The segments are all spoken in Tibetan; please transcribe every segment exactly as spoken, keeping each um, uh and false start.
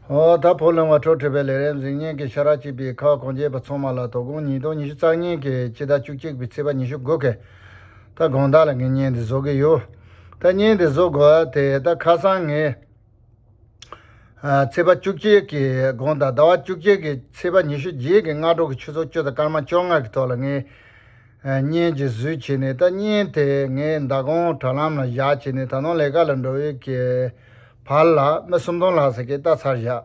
ཨོ་ད་བོད་གླིང་བ་འཕྲོ་མཁྲེགས་པའི་ལས་རིམ་གཟིགས་མཁན་གྱི་ཤ་ར་གཅིག་པའི་ཁ་བ་གངས་ཅན་པ་ཚང་མ་ལ་དོ་དགོང་ཉིས་སྟོང་ཉི་ཤུ་རྩ་གཉིས་ཀྱི་སྤྱི་ཟླ་བཅུ་གཅིག་པའི་ཚེས་པ་ཉི་ཤུ་དགུ་གི་ད་དགོང་དག་ལ་ངས་བརྙན་འདི་བཟོ་གི་ཡོད། ད་བརྙན་འདི་བཟོ་དགོས་དེ་ད་ཁ་སང་ངས་ཨ་ཚེས་པ་བཅུ་གཅིག་གི་དགོང་དག་ཟླ་བ་བཅུ་གཅིག་གི་ཚེས་པ་ཉི་ཤུ་རྗེས་ཀྱི་སྔ་དྲོ་གི་ཆུ་ཚོད་བཅུ་དང་སྐར་མ་བཅོ་ལྔ་གི་ཐོག་ལ་ངས་ཨ་བརྙན་ཅིག་བཟོས་བྱས་ནས། ད་བརྙན་དེ་ངས་མདང་དགོང་དྲ་ལམ་ལ་བཞག་བྱས་ནས། ད་དུང་ལས་ཀ་ལ་འགྲོ་བའི་གི་བར་ལ་མི་སུམ་སྟོང་ལྷག་ཙམ་གྱིས་ལྟ་ཚར་བཞག་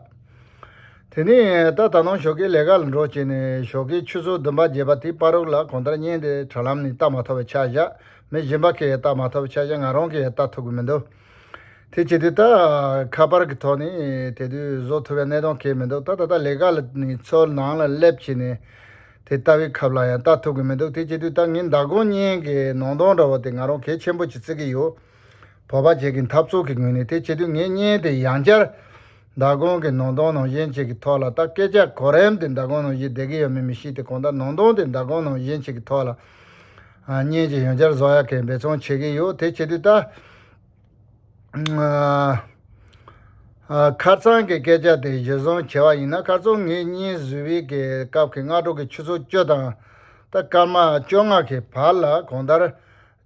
དེ་ནས་ད་ད་དུང་ཞོགས་ཀས་ལས་ཀ་ལ་འགྲོ་བྱས་ནས་ཞོགས་ཀའི་ཆུ་ཚོད་བདུན་པ་བརྒྱད་པ་དེའི་བར་རོགས་ལ་གང་ལྟར་བརྙན་དེ་དྲ་ལམ་ནས་ལྟ་མ་ཐུབ་པ་ཆགས་བཞག་མི་གཞན་པ་གིས་ཡང་ལྟ་མ་ཐུབ་པ་ཆགས་བཞག་ང་རང་གིས་ཡང་ལྟ་ཐུབ་ཀྱི་མི་འདུག་དེ་བྱེད་དུས་ད་ཁ་པར་གྱི་ཐོག་ནས་དེ་དུས་བཟོ་ཐུབ་པའི་གནས་སྟངས་གང་ཡང་མི་འདུག་ད་ད་ལྟ་ལས་ཀ་ལ་ནས་ཚོ་ནང་ལ་སླེབས་བྱས་ནས་དེ་ལྟ་བུའི་སྐབས་ལ་ཡང་ལྟ་ཐུབ་ཀྱི་མི་འདུག་དེ་བྱེད་དུས་ད་ངས་མདང་དགོང་བརྙན་གྱི་ནང་དོན་འདྲ་བོ་དེ་ང་རང་གལ་ཆེན་པོ་ཅིག་བརྩི་གི་ཡོད། བོད་པ་བཅས་ཀྱི་འཐབ་རྩོད་ཀྱི་ངོས་ནས། དེ་བྱེད་དུས་ངས་བརྙན་དེ་ཡང་བསྐྱར་མདང་དགོང་གི་ནང་དོན་ནང་བཞིན་ཅིག་གི་ཐོག་ལ། ད་སྐད་ཆ་གོ་རིམ་དེ་མདང་དགོང་ནང་བཞིན་བསྡད་ཀྱི་ཡོད་མེད་མི་ཤེས་ཏེ། གང་ལྟར་ནང་དོན་དེ་མདང་དགོང་ནང་བཞིན་ཅིག་གི་ཐོག་ལ་ཨ་བརྙན་ཅིག་ཡང་བསྐྱར་བཟོ་ཡག་གི་འབད་བརྩོན་བྱེད་ཀྱི་ཡོད། དེ་བྱེད་དུས་ད་ཨ་ཨ་ཁ་སང་གི་སྐད་ཆ་དེ་གཞིར་བཟུང་བྱས་པ་ཡིན་ན། ཁ་སང་ངས་བརྙན་བཟོས་པའི་གི་སྐབས་ཀྱི་སྔ་དྲོ་གི་ཆུ་ཚོད་བཅུ་དང་ད་སྐར་མ་བཅོ་ལྔ་གི་བར་ལ་གང་ལྟར་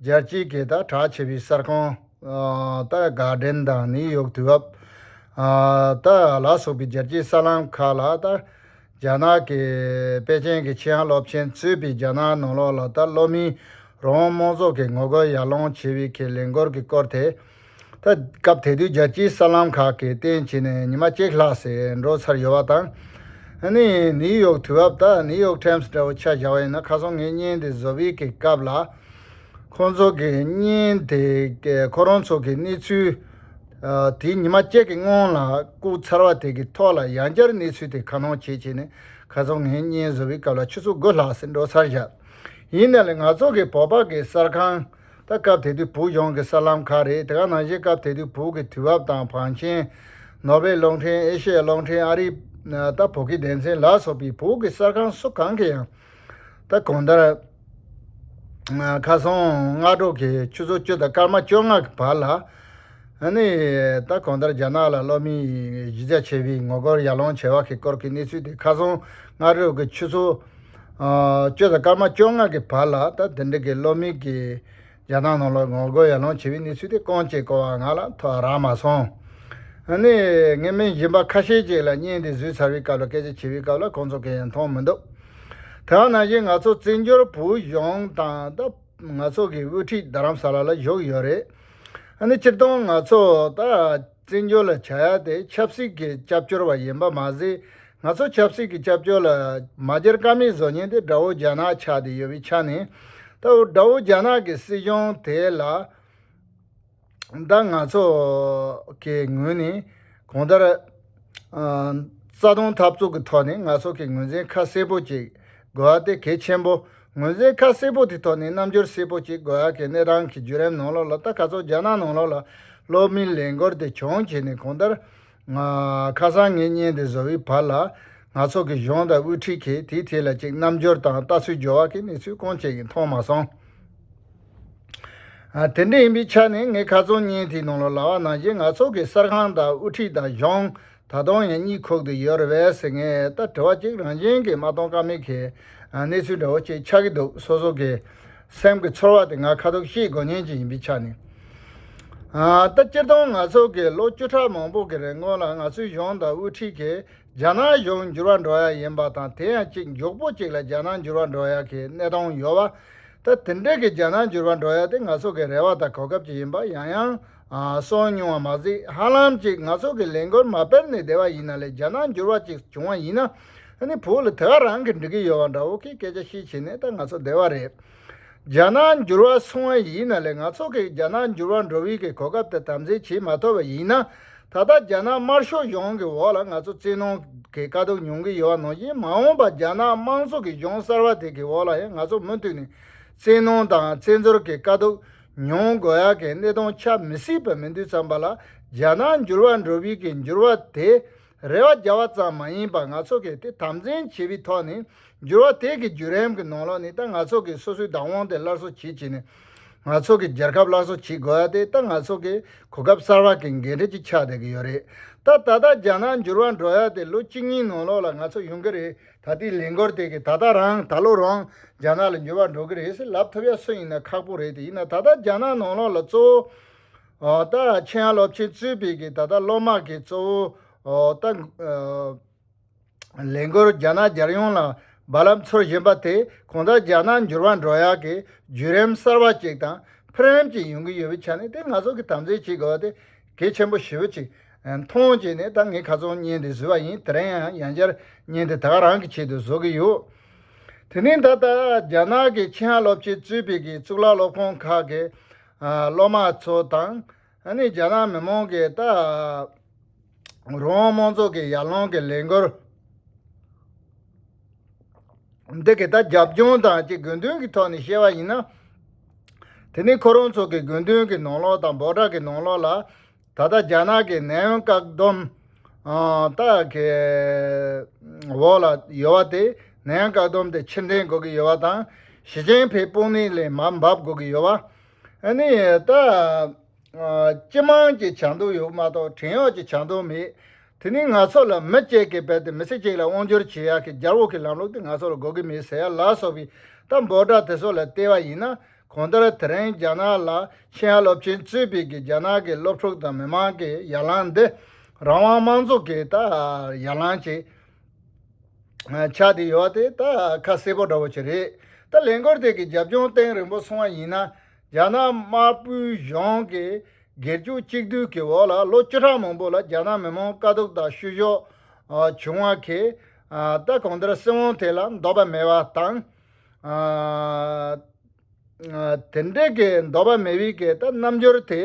རྒྱལ་སྤྱིའི་གི་ད་གྲགས་ཆེ་བའི་གསར་ཁང་ཨ་ད་གྷར་ཌེན་དང་ནིའུ་ཡོག་དུས་བབ་ཨ་ད་ལ་སོགས་པའི་རྒྱལ་སྤྱིའི་གསར་ལམ་ཁག་ལ། ད་རྒྱ་ནག་གི་པེ་ཅིང་གི་ཆེད་ཡང་སློབ་ཆེན་གཙོས་པའི་རྒྱ་ནག་ནང་ལོགས་ལ་ད་སློབ་མའི་རང་དབང་དམངས་གཙོ་གི་ངོ་རྒོལ་ཡར་ལངས་བྱེད་པའི་གི་ལས་འགུལ་གྱི་སྐོར་དེ། ད་སྐབས་དེ་དུས་རྒྱལ་སྤྱིའི་གསར་ལམ་ཁག་གིས་བསྟན་བྱས་ནས་ཉི་མ་གཅིག་ལྷག་ཙམ་འགྲོ་ཚར་ཡོད་པ་དང་། ཨ་ནི་ནིའུ་ཡོག་དུས་བབ་ད་ནིའུ་ཡོག་ཊའིམ་སི་འདྲ་བོ་ཆ་བཞག་པ་ཡིན་ན། ཁ་སང་ངས་བརྙན་དེ་བཟོ་བའི་གི་སྐབས་ལ། ཁོང་ཚོ་གི་བརྙན་དེ་གི་ཁོ་རང་ཚོ་གི་གནས་ཚུལ་ཨ་དེ་ཉི་མ་གཅིག་གི་སྔོན་ལ་བཀོད་ཚར་བ་དེ་གི་ཐོག་ལ་ཡང་བསྐྱར་གནས་ཚུལ་དེ་ཁ་སྣོན་བྱེད་བྱས་ནས། ཁ་སང་ངས་བརྙན་བཟོ་བའི་སྐབས་ལ་ཆུ་ཚོད་དགུ་ལྷག་ཙམ་འགྲོ་ཚར་བཞག་ཡིན་ན་ལས་ང་ཚོ་གི་བོད་པ་གི་གསར་ཁང་། ད་སྐབས་དེ་དུས་བོད་གཞུང་གི་གསར་ལམ་ཁག་རེད། དེ་ག་ནང་བཞིན་སྐབས་དེ་དུས་བོད་ཀྱི་དུས་བབ་དང་བང་ཆེན། ནོར་ཝེ་རླུང་འཕྲིན། ཨེ་ཤེ་ཡ་རླུང་འཕྲིན། ཨ་རིའི་ད་བོད་ཀྱི་སྡེ་ཚན་ལ་སོགས་པའི་བོད་ཀྱི་གསར་ཁང་སུ་གང་གིས་ཡང་ད་གང་ལྟར་ཁ་སང་སྔ་དྲོ་གི་ཆུ་ཚོད་བཅུ་དང་སྐར་མ་བཅོ་ལྔ་གི་བར་ལ། ཨ་ནི་ད་གང་ལྟར་རྒྱ་ནག་ལ་སློབ་མའི་གཞི་རྒྱ་ཆེ་བའི་ངོ་རྒོལ་ཡར་ལངས་བྱས་པ་གི་སྐོར་གྱི་གནས་ཚུལ་དེ། ཁ་སང་སྔ་དྲོ་གི་ཆུ་ཚོད་ཨ་བཅུ་དང་སྐར་མ་བཅོ་ལྔ་གི་བར་ལ་ད་དེ་འདྲ་གི་སློབ་མའི་གི་རྒྱ་ནག་ནང་ལ་ངོ་རྒོལ་ཡར་ལངས་བྱས་པའི་གནས་ཚུལ་དེ་སྐོང་བྱས་སྐོར་བ་ང་ལ་ཐོ་རག་མ་སོང་། ཨ་ནི་ངས་མི་གཞན་པ་ཁ་ཤས་ཅིག་ལ་བརྙན་དེ་བཟོས་ཚར་བའི་སྐབས་ལ་སྐད་ཆ་བྱས་པའི་སྐབས་ལ་ཁོང་ཚོ་གིས་ཡང་མཐོང་མི་འདུག་དེ་ནང་བཞིན་ང་ཚོ་བཙན་བྱོལ་བོད་གཞུང་དང་ད་ང་ཚོ་གི་དབུ་ཁྲིད་རྡ་རམ་ས་ལ་ལ་བཞུགས་ཡོད་རེད། ཨ་ནི་སྤྱིར་བཏང་ང་ཚོ་ད་བཙན་བྱོལ་ལ་བྱ་ཡ་དེ་ཆབ་སྲིད་ཀྱི་སྐྱབས་བཅོལ་བ་ཡིན་པ་མ་ཟད། ང་ཚོ་ཆབ་སྲིད་ཀྱི་སྐྱབས་བཅོལ་ལ་མ་བསྒྱུར་ཀ་མེད་བཟོ་མཁན་དེ་དགྲ་བོ་རྒྱ་ནག་ཆགས་བསྡད་ཡོད་པའི་ཆ་ནས། ད་དགྲ་བོ་རྒྱ་ནག་གི་སྲིད་གཞུང་དེ་ལ། ད་ང་ཚོ་གི་ངོས་ནས་གང་ལྟར་ཨ་རྩ་དོན་འཐབ་རྩོད་ཀྱི་ཐོག་ནས་ང་ཚོ་གི་ངོས་འཛིན་ཁ་གསལ་པོ་ཅིག་དགོས་པ་དེ་གལ་ཆེན་པོ། ངོས་འཛིན་ཁ་གསལ་པོ་དེ་ཐོག་ནས་རྣམ་འགྱུར་གསལ་པོ་ཅིག་དགོས་ཡ་གི་གནས་སྟངས་ཀྱི་བརྒྱུད་རིམ་ནང་ལོགས་ལ། ད་ཁ་སང་རྒྱ་ནག་ནང་ལོགས་ལ་སློབ་མའི་ལས་འགུལ་དེ་བྱུང་བྱས་ནས་གང་ལྟར་ང་ཁ་སང་ངས་བརྙན་དེ་བཟོ་བའི་བར་ལ་ང་ཚོ་གི་གཞུང་དང་དབུ་ཁྲིད་ཀྱིས་དེའི་ཐད་ལ་ཅིག་རྣམ་འགྱུར་དང་ལྟ་ཚུལ་འགྱུར་བ་གི་གནས་ཚུལ་གང་ཅིག་ཡང་མཐོང་མ་སོང་། ཨ་དེ་འདྲ་ཡིན་པའི་ཆ་ནས་ངས་ཁ་སང་བརྙན་དེའི་ནང་ལ་ལབ་པ་ནང་བཞིན་ང་ཚོ་གི་གསར་ཁང་དང་དབུ་ཁྲིད་དང་གཞུང་ད་དུང་ཡང་གཉིད་ཁུག་ཏུ་ཡོད་རེད་པས་ཟེར། ངས་ད་དྲི་བ་གཅིག་རང་བཞིན་གྱིས་མ་གཏོང་ཀ་མེད་ཀྱི་ཨ་གནས་ཚུལ་འདྲ་བོ་ཅིག་ཆགས་ཀྱི་འདུག་སོ་སོ་གི་སེམས་ཀྱི་ཚོར་བ་དེ་ང་ཁ་ཐུག་བཤད་དགོས་མཁན་ཅིག་ཡིན་པའི་ཆ་ནས། ཨ་ད་སྤྱིར་བཏང་ང་ཚོ་གི་ལོ་བཅུ་ཕྲག་མང་པོ་གི་རིང་ལ་ང་ཚོའི་གཞུང་དང་དབུ་ཁྲིད་ཀྱིས་རྒྱ་ནག་གཞུང་འགྱུར་བ་འགྲོ་ཡ་ཡིན་པ་དང་། དེ་ཡང་གཅིག་མགྱོགས་པོ་ཅིག་ལ་རྒྱ་ནག་འགྱུར་བ་འགྲོ་ཡ་གི་གནས་སྟངས་ཡོད་པ། ད་དེ་འདྲ་གི་རྒྱ་ནག་འགྱུར་བ་འགྲོ་ཡ་དེ་ང་ཚོ་གི་རེ་བ་དང་གོ་སྐབས་ཅིག་ཡིན་པ་ཡང་ཡང་ཨ་གསུངས་མྱོང་བ་མ་ཟད། ཧ་ལམ་ཅིག་ང་ཚོ་གི་ལས་འགུལ་མ་སྤེལ་ནས་བསྡད་པ་ཡིན་ན་ལས། རྒྱ་ནག་འགྱུར་བ་ཅིག་བྱུང་བ་ཡིན་ན་ཨ་ནི་བོད་ལ་དེ་ག་རང་གི་འགྲིག་གི་ཡོད་པ་འདྲ་བོ་གི་སྐད་ཆ་བཤད་བྱས་ནས་ད་ང་ཚོ་བསྡད་པ་རེད། རྒྱ་ནག་འགྱུར་བ་སོང་བ་ཡིན་ན་ལས། ང་ཚོ་གིས་རྒྱ་ནག་འགྱུར་བ་འགྲོ་བའི་གི་གོ་སྐབས་དེ་དམ་འཛིན་བྱེད་མ་ཐུབ་པ་ཡིན་ན། ད་ལྟ་རྒྱ་ནག་དམར་ཤོག་གཞུང་གི་འོག་ལ་ང་ཚོ་བཙན་གནོན་གྱི་དཀའ་སྡུག་མྱོང་གི་ཡོད་པ་ནང་བཞིན། མ་འོངས་པ་རྒྱ་ནག་དམངས་གཙོ་གི་གཞུང་གསར་བ་དེ་གི་འོག་ལ་ཡང་ང་ཚོ་མུ་མཐུད་ནས་བཙན་གནོན་དང་བཙན་འཛུལ་གྱི་དཀའ་སྡུག་མྱོང་དགོས་ཡ་གི་གནས་སྟངས་ཆགས་མི་སྲིད་པ་མིན་དུས་ཙམ་པ་ལ། རྒྱ་ནག་འགྱུར་བ་འགྲོ་བའི་གི་འགྱུར་བ་དེ་རེ་བ་རྒྱག་པ་ཙམ་མ་ཡིན་པར་ང་ཚོ་གིས་དེ་དམ་འཛིན་བྱེད་པའི་ཐོག་ནས། འགྱུར་བ་དེ་གི་བརྒྱུད་རིམ་གྱི་ནང་ལོགས་ནས་ད་ང་ཚོ་གིས་སོ་སོའི་བདག་དབང་དེ་སླར་གསོ་བྱེད་བྱས་ནས། ང་ཚོ་གི་རྒྱལ་ཁབ་སླར་གསོ་བྱེད་དགོས་ཡ་དེ་ད་ང་ཚོ་གི་གོ་སྐབས་གསར་བ་གི་འགན་འཁྲི་ཅིག་ཆགས་བསྡད་ཀྱི་ཡོད་རེད། ད་ད་ལྟ་རྒྱ་ནག་འགྱུར་བ་འགྲོ་ཡ་དེ་ལོ་གཅིག་གཉིས་ནང་ལོགས་ལ་ང་ཚོ་ཡོང་གི་རེད། ད་ལྟའི་ལས་འགུལ་དེ་གི་ད་ལྟ་རང་ད་ལོ་རང་རྒྱ་ནག་ལ་འགྱུར་བ་འགྲོ་གི་རེད་ཟེར་ལབ་ཐུབ་ཡ་སུ་ཡིན་ན་ཁག་པོ་རེད། དེ་ཡིན་ན་ད་ལྟ་རྒྱ་ནག་ནང་ལོགས་ལ་གཙོ་བོ་ཨོ་ད་ཆེད་མངགས་སློབ་ཆེན་གཙོས་པའི་གི་ད་ལྟ་སློབ་མ་གི་གཙོ་བོ་ཨོ་ད་ཨོ་ལས་འགུལ་རྒྱ་ནག་རྒྱལ་ཡོངས་ལ་རྦ་རླབས་འཚུབ་བཞིན་པ་དེ་གང་ལྟར་རྒྱ་ནག་འགྱུར་བ་འགྲོ་ཡག་གི་བརྒྱུད་རིམ་གསར་བ་ཅིག་དང་འཕེལ་རིམ་ཅིག་ཡོང་གི་ཡོད་པའི་ཆ་ནས་དེ་ང་ཚོ་གི་དམ་འཛིན་བྱེད་དགོས་པ་དེ་གལ་ཆེན་པོ་ཞེ་པོ་ཅིག་མཐོང་བྱས་ནས་ད་ངས་ཁ་སང་བརྙན་དེ་བཟོས་པ་ཡིན། དེ་རིང་ཡང་ཡང་བསྐྱར་བརྙན་དེ་ད་ག་རང་གི་ཆེད་དུ་བཟོ་གི་ཡོད། དེ་ནས་ད་ལྟ་རྒྱ་ནག་གི་ཆེད་མངགས་སློབ་ཆེན་གཙོས་པའི་གི་གཙུག་ལག་སློབ་ཁང་ཁག་གི་ཨ་སློབ་མ་ཚོ་དང་། ཨ་ནི་རྒྱ་ནག་མི་མང་གིས་ད་རང་དབང་དམངས་གཙོ་གི་ཡར་ལངས་ཀྱི་ལས་འགུལ་འདི་གི་ད་རྒྱབ་ལྗོངས་དང་ཅིག་དགོས་འདུན་གྱི་ཐོག་ནས་བཤད་པ་ཡིན་ན། དེ་ནི་ཁོ་རང་ཚོ་གི་དགོས་འདུན་གྱི་ནང་ལོགས་དང་འབོད་སྒྲ་གི་ནང་ལོགས་ལ་ད་ལྟ་རྒྱ་ནག་གི་ནད་ཡམས་བཀག་སྡོམ་ཨ་ད་གི་འོག་ལ་ཡོད་པ་དེ། ནད་ཡམས་བཀག་སྡོམ་དེ་ཕྱིར་འཐེན་དགོས་ཀྱི་ཡོད་པ་དང་། ཞི་ཅིན་ཕིང་དཔུང་གཉེན་ལས་མར་འབབ་དགོས་ཀྱི་ཡོད་པ། ཨ་ནི་ད། ཨ་སྤྱི་དམངས་ཀྱི་བྱ་འདུ་ཡོད་མ་གཏོགས་བྲན་གཡོག་གི་བྱ་འདུ་མེད། དེ་ནི་ང་ཚོ་ལ་མི་གཅིག་གིས་རྦད་དེ་མི་ཚེ་གཅིག་ལ་དབང་སྒྱུར་བྱེད་ཡག་གི་རྒྱལ་པོ་གི་ལམ་ལུགས་དེ་ང་ཚོ་ལ་དགོས་ཀྱི་མེད་ཟེར་ཡ་ལ་སོགས་པའི་ད་འབོད་སྒྲ་དེ་ཚོ་ལ་བལྟས་པ་ཡིན་ན། གང་ལྟར་དེ་རིང་རྒྱ་ནག་ལ་ཆེད་མངགས་སློབ་ཆེན་གཙོས་པའི་གི་རྒྱ་ནག་གི་སློབ་ཕྲུག་དང་མི་མང་གི་ཡར་ལངས་འདི་རང་དབང་དམངས་གཙོ་གི་ད་ཡར་ལངས་ཅིག་ཆགས་བསྡད་ཡོད་པ་དེ་ད་ཁ་གསལ་པོ་འདྲ་བོ་ཅིག་རེད། ད་ལས་འགུལ་དེ་གི་རྒྱབ་ལྗོངས་སྟེང་རིང་པོ་སོང་བ་ཡིན་ན། རྒྱ་ནག་དམར་པོའི་གཞུང་གི་སྒེར་གཅོད་གཅིག་སྡུད་ཀྱི་འོག་ལ་ལོ་བཅུ་ཕྲག་མང་པོ་ལ་རྒྱ་ནག་མི་མང་དཀའ་སྡུག་དང་བཤུ་གཞོག་ཨ་བྱུང་བ་གི་ཨ་ད་གང་ལྟར་སྲིད་དབང་དེ་ལ་འདོད་པ་མེད་པ་དང་། ཨ་ཨ་དེ་འདྲའི་གི་འདོད་པ་མེད་པའི་གི་ད་རྣམ་འགྱུར་དེ་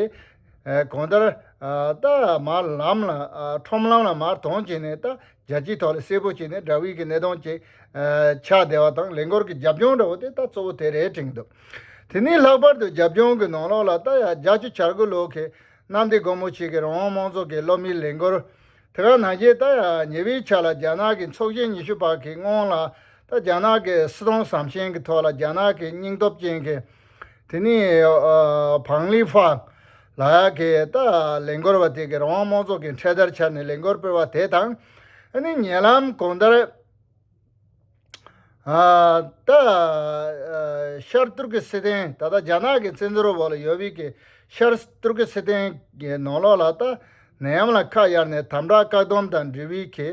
ཨ་གང་ལྟར་ཨ་ད་མར་ལམ་ལ་ཨ་ཁྲོམ་ལམ་ལ་མར་ཐོན་བྱས་ནས་ད་རྒྱལ་སྤྱིའི་ཐོག་ལ་གསལ་པོ་བྱས་ནས་དྲ་བའི་གི་གནད་དོན་ཅིག་ཨ་ཆགས་བསྡད་པ་དང་། ལས་འགུལ་གྱི་རྒྱབ་ལྗོངས་འདྲ་བོ་དེ་ད་གཙོ་བོ་དེ་རེད་དྲན་གྱི་འདུག་དེ་ནས་ལྷག་པར་དུ་རྒྱབ་ལྗོངས་ཀྱི་ནང་ལོགས་ལ་ད་ཡ་བརྒྱད་ཅུ་གྱ་དགུ་ལོ་གི་གནམ་བདེ་སྒོ་མོ་ཆེ་གི་རང་དབང་དམངས་གཙོ་གི་སློབ་མའི་ལས་འགུལ། དེ་ག་ནང་བཞིན་ད་ཡ་ཉེ་བའི་ཆར་ལ་རྒྱ་ནག་གི་ཚོགས་ཆེན་ཉི་ཤུ་པ་གི་སྔོན་ལ་ད་རྒྱ་ནག་གི་སྲིད་དབང་ཟམ་ཆེན་གྱི་ཐོག་ལ་རྒྱ་ནག་གི་སྙིང་སྟོབས་ཅན་གྱི་དེ་ནས་ཨ་ཕང་ལི་ཧྥང་ལ་ཡ་གི་ད་ལས་འགུལ་བ་དེ་གི་རང་དབང་དམངས་གཙོ་གི་འཕྲེད་དར་འཕྱར་ནས་ལས་འགུལ་སྤེལ་བ་དེ་དང་། ཨ་ནི་ཉེ་ལམ་གོང་ལྟར། ཨ་ད་ཨ་ཤར་ཏུར་ཀི་སི་ཐན། ད་ལྟ་རྒྱ་ནག་གི་བཙན་འཛུལ་འོག་ལ་ཡོད་པའི་གི་ཤར་ཏུར་ཀི་སི་ཐན་གྱི་ནང་ལོགས་ལ་ད་ནད་ཡམས་ལ་ཁ་གཡར་ནས་དམ་དྲག་བཀག་སྡོམ་དང་འབྲེལ་བའི་གི་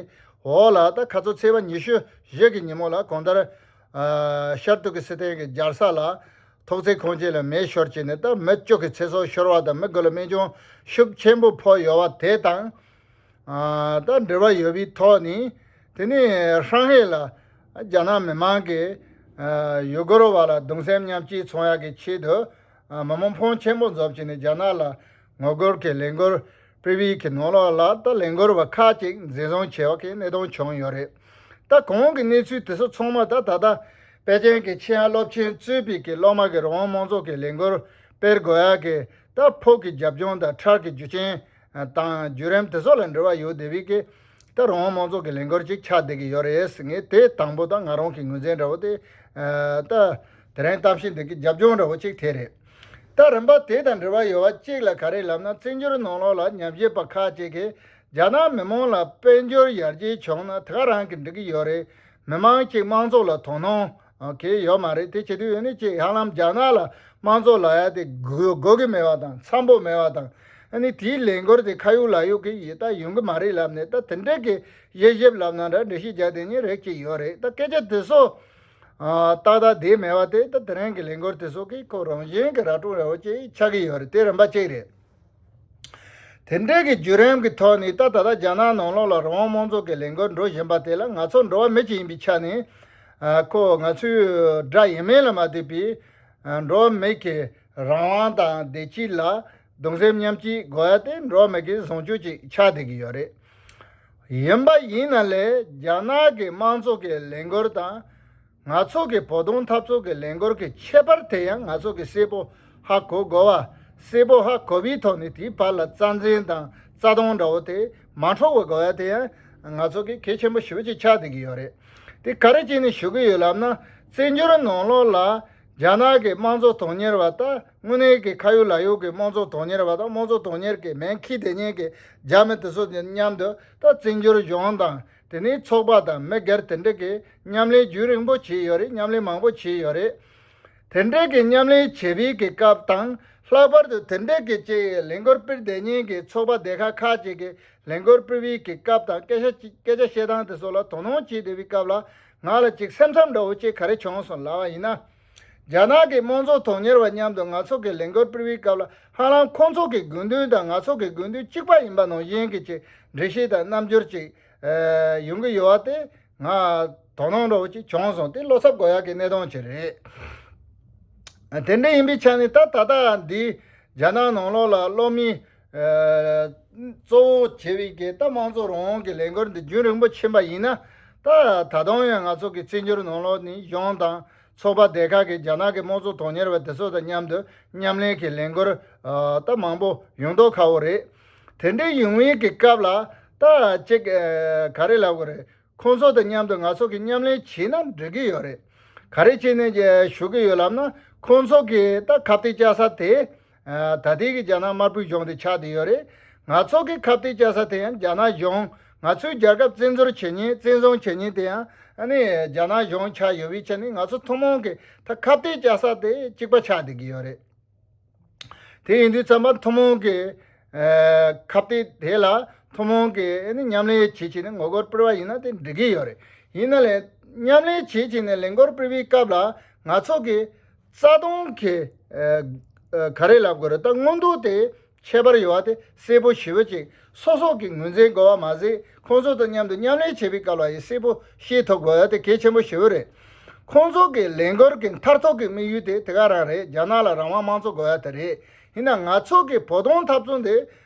འོག་ལ་ད་ཁ་ཚོ་ཚེས་པ་ཉི་ཤུ་བཞི་གི་ཉིན་མོ་ལ་གང་ལྟར་ཨ་ཤར་ཏུར་ཀི་སི་ཐན་གྱི་རྒྱལ་ས་ལ་ཐོག་བརྩེགས་ཁང་ཆེན་ལ་མེ་ཤོར་བྱས་ནས་ད་མི་བཅུ་གི་ཚེ་སྲོག་ཤོར་བ་དང་། མི་དགུ་ལ་རྨས་སྐྱོན་ཤུགས་ཆེན་པོ་ཕོག་ཡོད་པ་དེ་དང་། ཨ་ད་འབྲེལ་བ་ཡོད་པའི་ཐོག་ནས། དེ་ནས་ཧྲང་ཧའེ་ལ་རྒྱ་ནག་མི་མང་གིས་ཨ་ཡུ་གུར་བ་ལ་གདུང་སེམས་མཉམ་སྐྱེད་ཚོགས་ཡག་གི་ཆེད་དུ་ཨ་མི་མང་ཕོན་ཆེན་པོ་འཛོམས་བྱས་ནས་རྒྱ་ནག་ལ་ངོ་རྒོལ་གྱི་ལས་འགུལ་སྤེལ་བའི་གི་ནང་ལོགས་ལ་ད་ལས་འགུལ་བ་ཁག་ཅིག་འཛིན་བཟུང་བྱས་པ་གི་གནད་དོན་བྱུང་ཡོད་རེད། ད་གོང་གི་གནས་ཚུལ་དེ་ཚོ་ཚང་མ་ད་ད་ལྟ་པེ་ཅིང་གི་ཆེད་མངགས་སློབ་ཆེན་གཙོས་པའི་གི་སློབ་མ་གི་རང་དབང་དམངས་གཙོ་གི་ལས་འགུལ་སྤེལ་དགོས་ཡག་གི་ད་ཕུགས་ཀྱི་རྒྱབ་ལྗོངས་དང་འཕྲལ་གྱི་རྒྱུ་རྐྱེན་དང་བརྒྱུད་རིམ་དེ་ཚོ་ལ་འབྲེལ་བ་ཡོད་བསྡད་པའི་གི་ད་རང་དབང་དམངས་གཙོ་གི་ལས་འགུལ་ཅིག་ཆགས་བསྡད་ཀྱི་ཡོད་རེད་ཟེར། ངས་དེ་དང་པོ་ད་ང་རང་གི་ངོས་འཛིན་འདྲ་བོ་དེ་ད་དེ་རིང་གཏམ་བཤད་འདི་གི་རྒྱབ་ལྗོངས་འདྲ་བོ་ཅིག་དེ་རེད། ད་རིམ་པ་དེ་དང་འབྲེལ་བ་ཡོད་པ་གཅིག་ལ་ག་རེ་ལབ་ན། བཙན་བྱོལ་ནང་ལོགས་ལ་ཉམས་ཞིབ་པ་ཁག་ཅིག་གིས་རྒྱ་ནག་མི་མང་ལ་དཔལ་འབྱོར་ཡར་རྒྱས་བྱུང་ན་དེ་ག་རང་གི་འགྲིག་གི་ཡོད་རེད། མི་མང་གཅིག་དམངས་གཙོ་ལ་དོ་སྣང་གི་ཡོད་མ་རེད། དེ་བྱེད་དུས་ཡོད་ནི་གཅིག་ཧ་ལམ་རྒྱ་ནག་ལ་དམངས་གཙོ་ལབ་ཡ་དེ་དགོས་དགོས་ཀྱི་མེད་པ་དང་འཚམ་པོ་མེད་པ་དང་། ཨ་ནི་དེའི་ལས་འགུལ་དེ་ཁ་ཡོད་ལག་ཡོད་ཀྱི་ཡིན་ད་ཡོང་གི་མ་རེད་ལབ་ནས། ད་དེ་འདྲ་གི་དབྱེ་ཞིབ་ལབ་ན་འདྲ་འགྲེལ་བཤད་རྒྱག་དེ་ཉིད་རེད་ཅིག་ཡོད་རེད། ད་སྐད་ཆ་དེ་ཚོ་ཨ་ཏག་ཏག་བསྡད་མེད་པ་དེ་ད་དེ་རིང་གི་ལས་འགུལ་དེ་ཚོ་གི་ཁོ་རང་བཞིན་གྱི་ར་སྤྲོད་ར་བོ་ཅིག་ཆགས་ཀྱི་ཡོད་རེད། དེ་རིམ་པ་གཅིག་རེད། དེ་འདྲའི་གི་བརྒྱུད་རིམ་གྱི་ཐོག་ནས་ད་ད་ལྟ་རྒྱ་ནག་ནང་ལོགས་ལ་རང་དབང་དམངས་གཙོ་གི་ལས་འགུལ་འགྲོ་བཞིན་པ་དེ་ལ་ང་ཚོ་འགྲོ་བ་མི་གཅིག་ཡིན་པའི་ཆ་ནས། ཨ་ཁོ་ང་ཚོའི་དགྲ་ཡིན་མིན་ལ་མ་ལྟོས་པའི་ཨ་འགྲོ་བ་མི་གི་རང་དབང་དང་བདེ་སྐྱིད་ལ་གདུང་སེམས་མཉམ་སྐྱེད་དགོས་ཡ་དེ་འགྲོ་བ་མི་གི་བཟང་སྤྱོད་ཅིག་ཆགས་བསྡད་ཀྱི་ཡོད་རེད། ཡིན་པ་ཡིན་ན་ལས་རྒྱ་ནག་གི་དམངས་གཙོ་གི་ལས་འགུལ་དང་། ང་ཚོ་གི་བོད་དོན་འཐབ་རྩོད་ཀྱི་ལས་འགུལ་གྱི་ཁྱད་པར་དེ་ཡང་ང་ཚོ་གི་གསལ་པོ་ཧ་གོ་དགོས་པ། གསལ་པོ་ཧ་གོ་བའི་ཐོག་ནས་དེའི་བར་ལ་རྩ་འཛིན་དང་རྩ་དོན་འདྲ་བོ་དེ་མ་འཕྲོག་པ་དགོས་ཡ་དེ་ཡང་ང་ཚོ་གི་གལ་ཆེན་པོ་ཞེ་པོ་ཅིག་ཆགས་བསྡད་ཀྱི་ཡོད་རེད། དེ་ག་རེ་བྱས་ནས་ཞུ་གི་ཡོད་ལབ་ན། བཙན་བྱོལ་ནང་ལོགས་ལ་ རྒྱ་ནག་གི་དམངས་གཙོ་དོན་གཉེར་བ་དང་དངོས་གནས་ཀྱི་ཁ་ཡོད་ལག་ཡོད་ཀྱི་དམངས་གཙོ་དོན་གཉེར་བ་དང་དམངས་གཙོ་དོན་གཉེར་གྱི་མིང་འཁྱེར་བསྡད་མཁན་གྱི་རྒྱ་མི་དེ་ཚོ་དང་མཉམ་དུ་ད་བཙན་བྱོལ་གཞུང་དང་དེ་ནས་ཚོགས་པ་དང་མི་སྒེར་དེ་འདྲ་གི་མཉམ་ལས་རྒྱུན་རིང་པོ་བྱས་ཡོད་རེད། མཉམ་ལས་མང་པོ་བྱས་ཡོད་རེད། དེ་འདྲའི་གི་མཉམ་ལས་བྱེད་པའི་གི་སྐབས་དང་། ལྷག་པར་དུ་དེ་འདྲའི་གི་ཅིག་ལས་འགུལ་སྤེལ་བསྡད་མཁན་གྱི་ཚོགས་པ་སྡེ་ཁག་ཁག་ཅིག་གི་ལས་འགུལ་སྤེལ་བའི་གི་སྐབས་དང་སྐད་ཆ་ཅིག་སྐད་ཆ་བཤད་སྟངས་དེ་ཚོ་ལ་དོ་སྣང་བྱེད་བསྡད་པའི་སྐབས་ལ་ང་ལ་ཅིག་སེམས་འཚབ་འདྲ་བོ་ཅིག་ག་རེ་བྱུང་སོང་ལབ་པ་ཡིན་ན། རྒྱ་ནག་གི་དམངས་གཙོ་དོན་གཉེར་བ་མཉམ་དུ་ང་ཚོ་གི་ལས་འགུལ་སྤེལ་བའི་སྐབས་ལ་ཧ་ལམ་ཁོང་ཚོ་གི་དགོས་འདུན་དང་ང་ཚོ་གི་དགོས་འདུན་གཅིག་པ་ཡིན་པ་ནང་བཞིན་གྱི་ཅིག་འགྲེལ་བཤད་དང་རྣམ་འགྱུར་ཅིག་ཡོང་གི་ཡོད་པ་དེ་ང་དོ་སྣང་འདྲ་བོ་ཅིག་བྱུང་སོང་། དེ་བློ་འཚབ་དགོས་ཡག་གི་གནད་དོན་ཅིག་རེད། དེ་འདྲ་ཡིན་པའི་ཆ་ནས་ད་ད་ལྟ་འདི་རྒྱ་ནག་ནང་ལོགས་ལ་གློག་མེ་གཙོ་བོ་བྱས་པའི་གི་ད་དམངས་གཙོ་རང་དབང་གི་ལས་འགུལ་འདི་རྒྱུན་རིང་པོ་ཕྱིན་པ་ཡིན་ན། ད་ད་དུང་ཡང་ང་ཚོ་གི་བཙན་བྱོལ་ནང་ལོགས་ནས་གཞུང་དང་ཚོགས་པ་སྡེ་ཁག་གི་རྒྱ་ནག་གི་དམངས་གཙོ་དོན་གཉེར་བ་དེ་ཚོ་དང་མཉམ་དུ་མཉམ་ལས་ཀྱི་ལས་འགུལ་ད་མང་པོ་ཡོང་མདོག་ཁ་པོ་རེད། དེ་འདྲའི་ཡོང་བའི་གི་སྐབས་ལ་ད་ཅིག་ག་རེ་ལབ་དགོས་རེད། ཁོང་ཚོ་དང་མཉམ་དུ་ང་ཚོ་གི་མཉམ་ལས་བྱས་ན་འགྲིག་གི་ཡོད་རེད། ག་རེ་བྱས་ནས་ཞུ་གི་ཡོད་ལབ་ན། ཁོང་ཚོ་གི་ད་ཁ་གཏད་བཅག་ས་དེ་ད་ལྟའི་གི་རྒྱ་ནག་དམར་པོའི་གཞུང་དེ་ཆགས་བསྡད་ཡོད་རེད། ང་ཚོ་གི་ཁ་གཏད་བཅག་ས་དེ་ཡང་རྒྱ་ནག་གཞུང་། ང་ཚོའི་རྒྱལ་ཁབ་བཙན་འཛུལ་བྱེད་མཁན་བཙན་བཟུང་བྱེད་མཁན་དེ་ཡང་ཨ་ནི་རྒྱ་ནག་གཞུང་ཆགས་ཡོད་པའི་ཆ་ནས་ང་ཚོ་ཐུན་མོང་གི་ད་ཁ་གཏད་བཅག་ས་དེ་གཅིག་པ་ཆགས་བསྡད་ཀྱི་ཡོད་རེད། དེ་ཡིན་དུས་ཙམ་པ་ཐུན་མོང་གི་ཨ་ཁ་གཏད་དེ་ལ་ཐུན་མོང་གི་ཨ་ནི་མཉམ་ལས་བྱེད་བྱེད་ནས་ངོ་རྒོལ་སྤེལ་བ་ཡིན་ན་དེ་འགྲིག་གི་ཡོད་རེད། ཡིན་ན་ལས་མཉམ་ལས་བྱེད་བྱེད་ནས་ལས་འགུལ་སྤེལ་བའི་སྐབས་ལ་ང་ཚོ་གི་རྩ་དོན་གི་ཨ་ཨ་ག་རེ་ལབ་དགོས་རེད། ད་མངོན་འདོད་དེ་ཁྱད་པར་ཡོད་པ་དེ་གསལ་པོ་ཞེ་པོ་ཅིག་སོ་སོ་གི་ངོས་འཛིན་དགོས་པ་མ་ཟད། ཁོང་ཚོ་དང་མཉམ་དུ་མཉམ་ལས་བྱེད་པའི་སྐབས་ལ་ཡང་གསལ་པོ་ཤེས་ཐུབ་དགོས་ཡ་དེ་གལ་ཆེན་པོ་ཞེ་པོ་རེད། ཁོང་ཚོ་གི་ལས་འགུལ་གྱི་མཐར་ཐུག་གི་དམིགས་ཡུལ་དེ་དེ་ག་རང་རེད། རྒྱ་ནག་ལ་རང་དབང་དམངས་གཙོ་དགོས་ཡ་དེ་རེད། ཡིན་ན་ང་ཚོ་གི་བོད་དོན་འཐབ་རྩོད་འདི་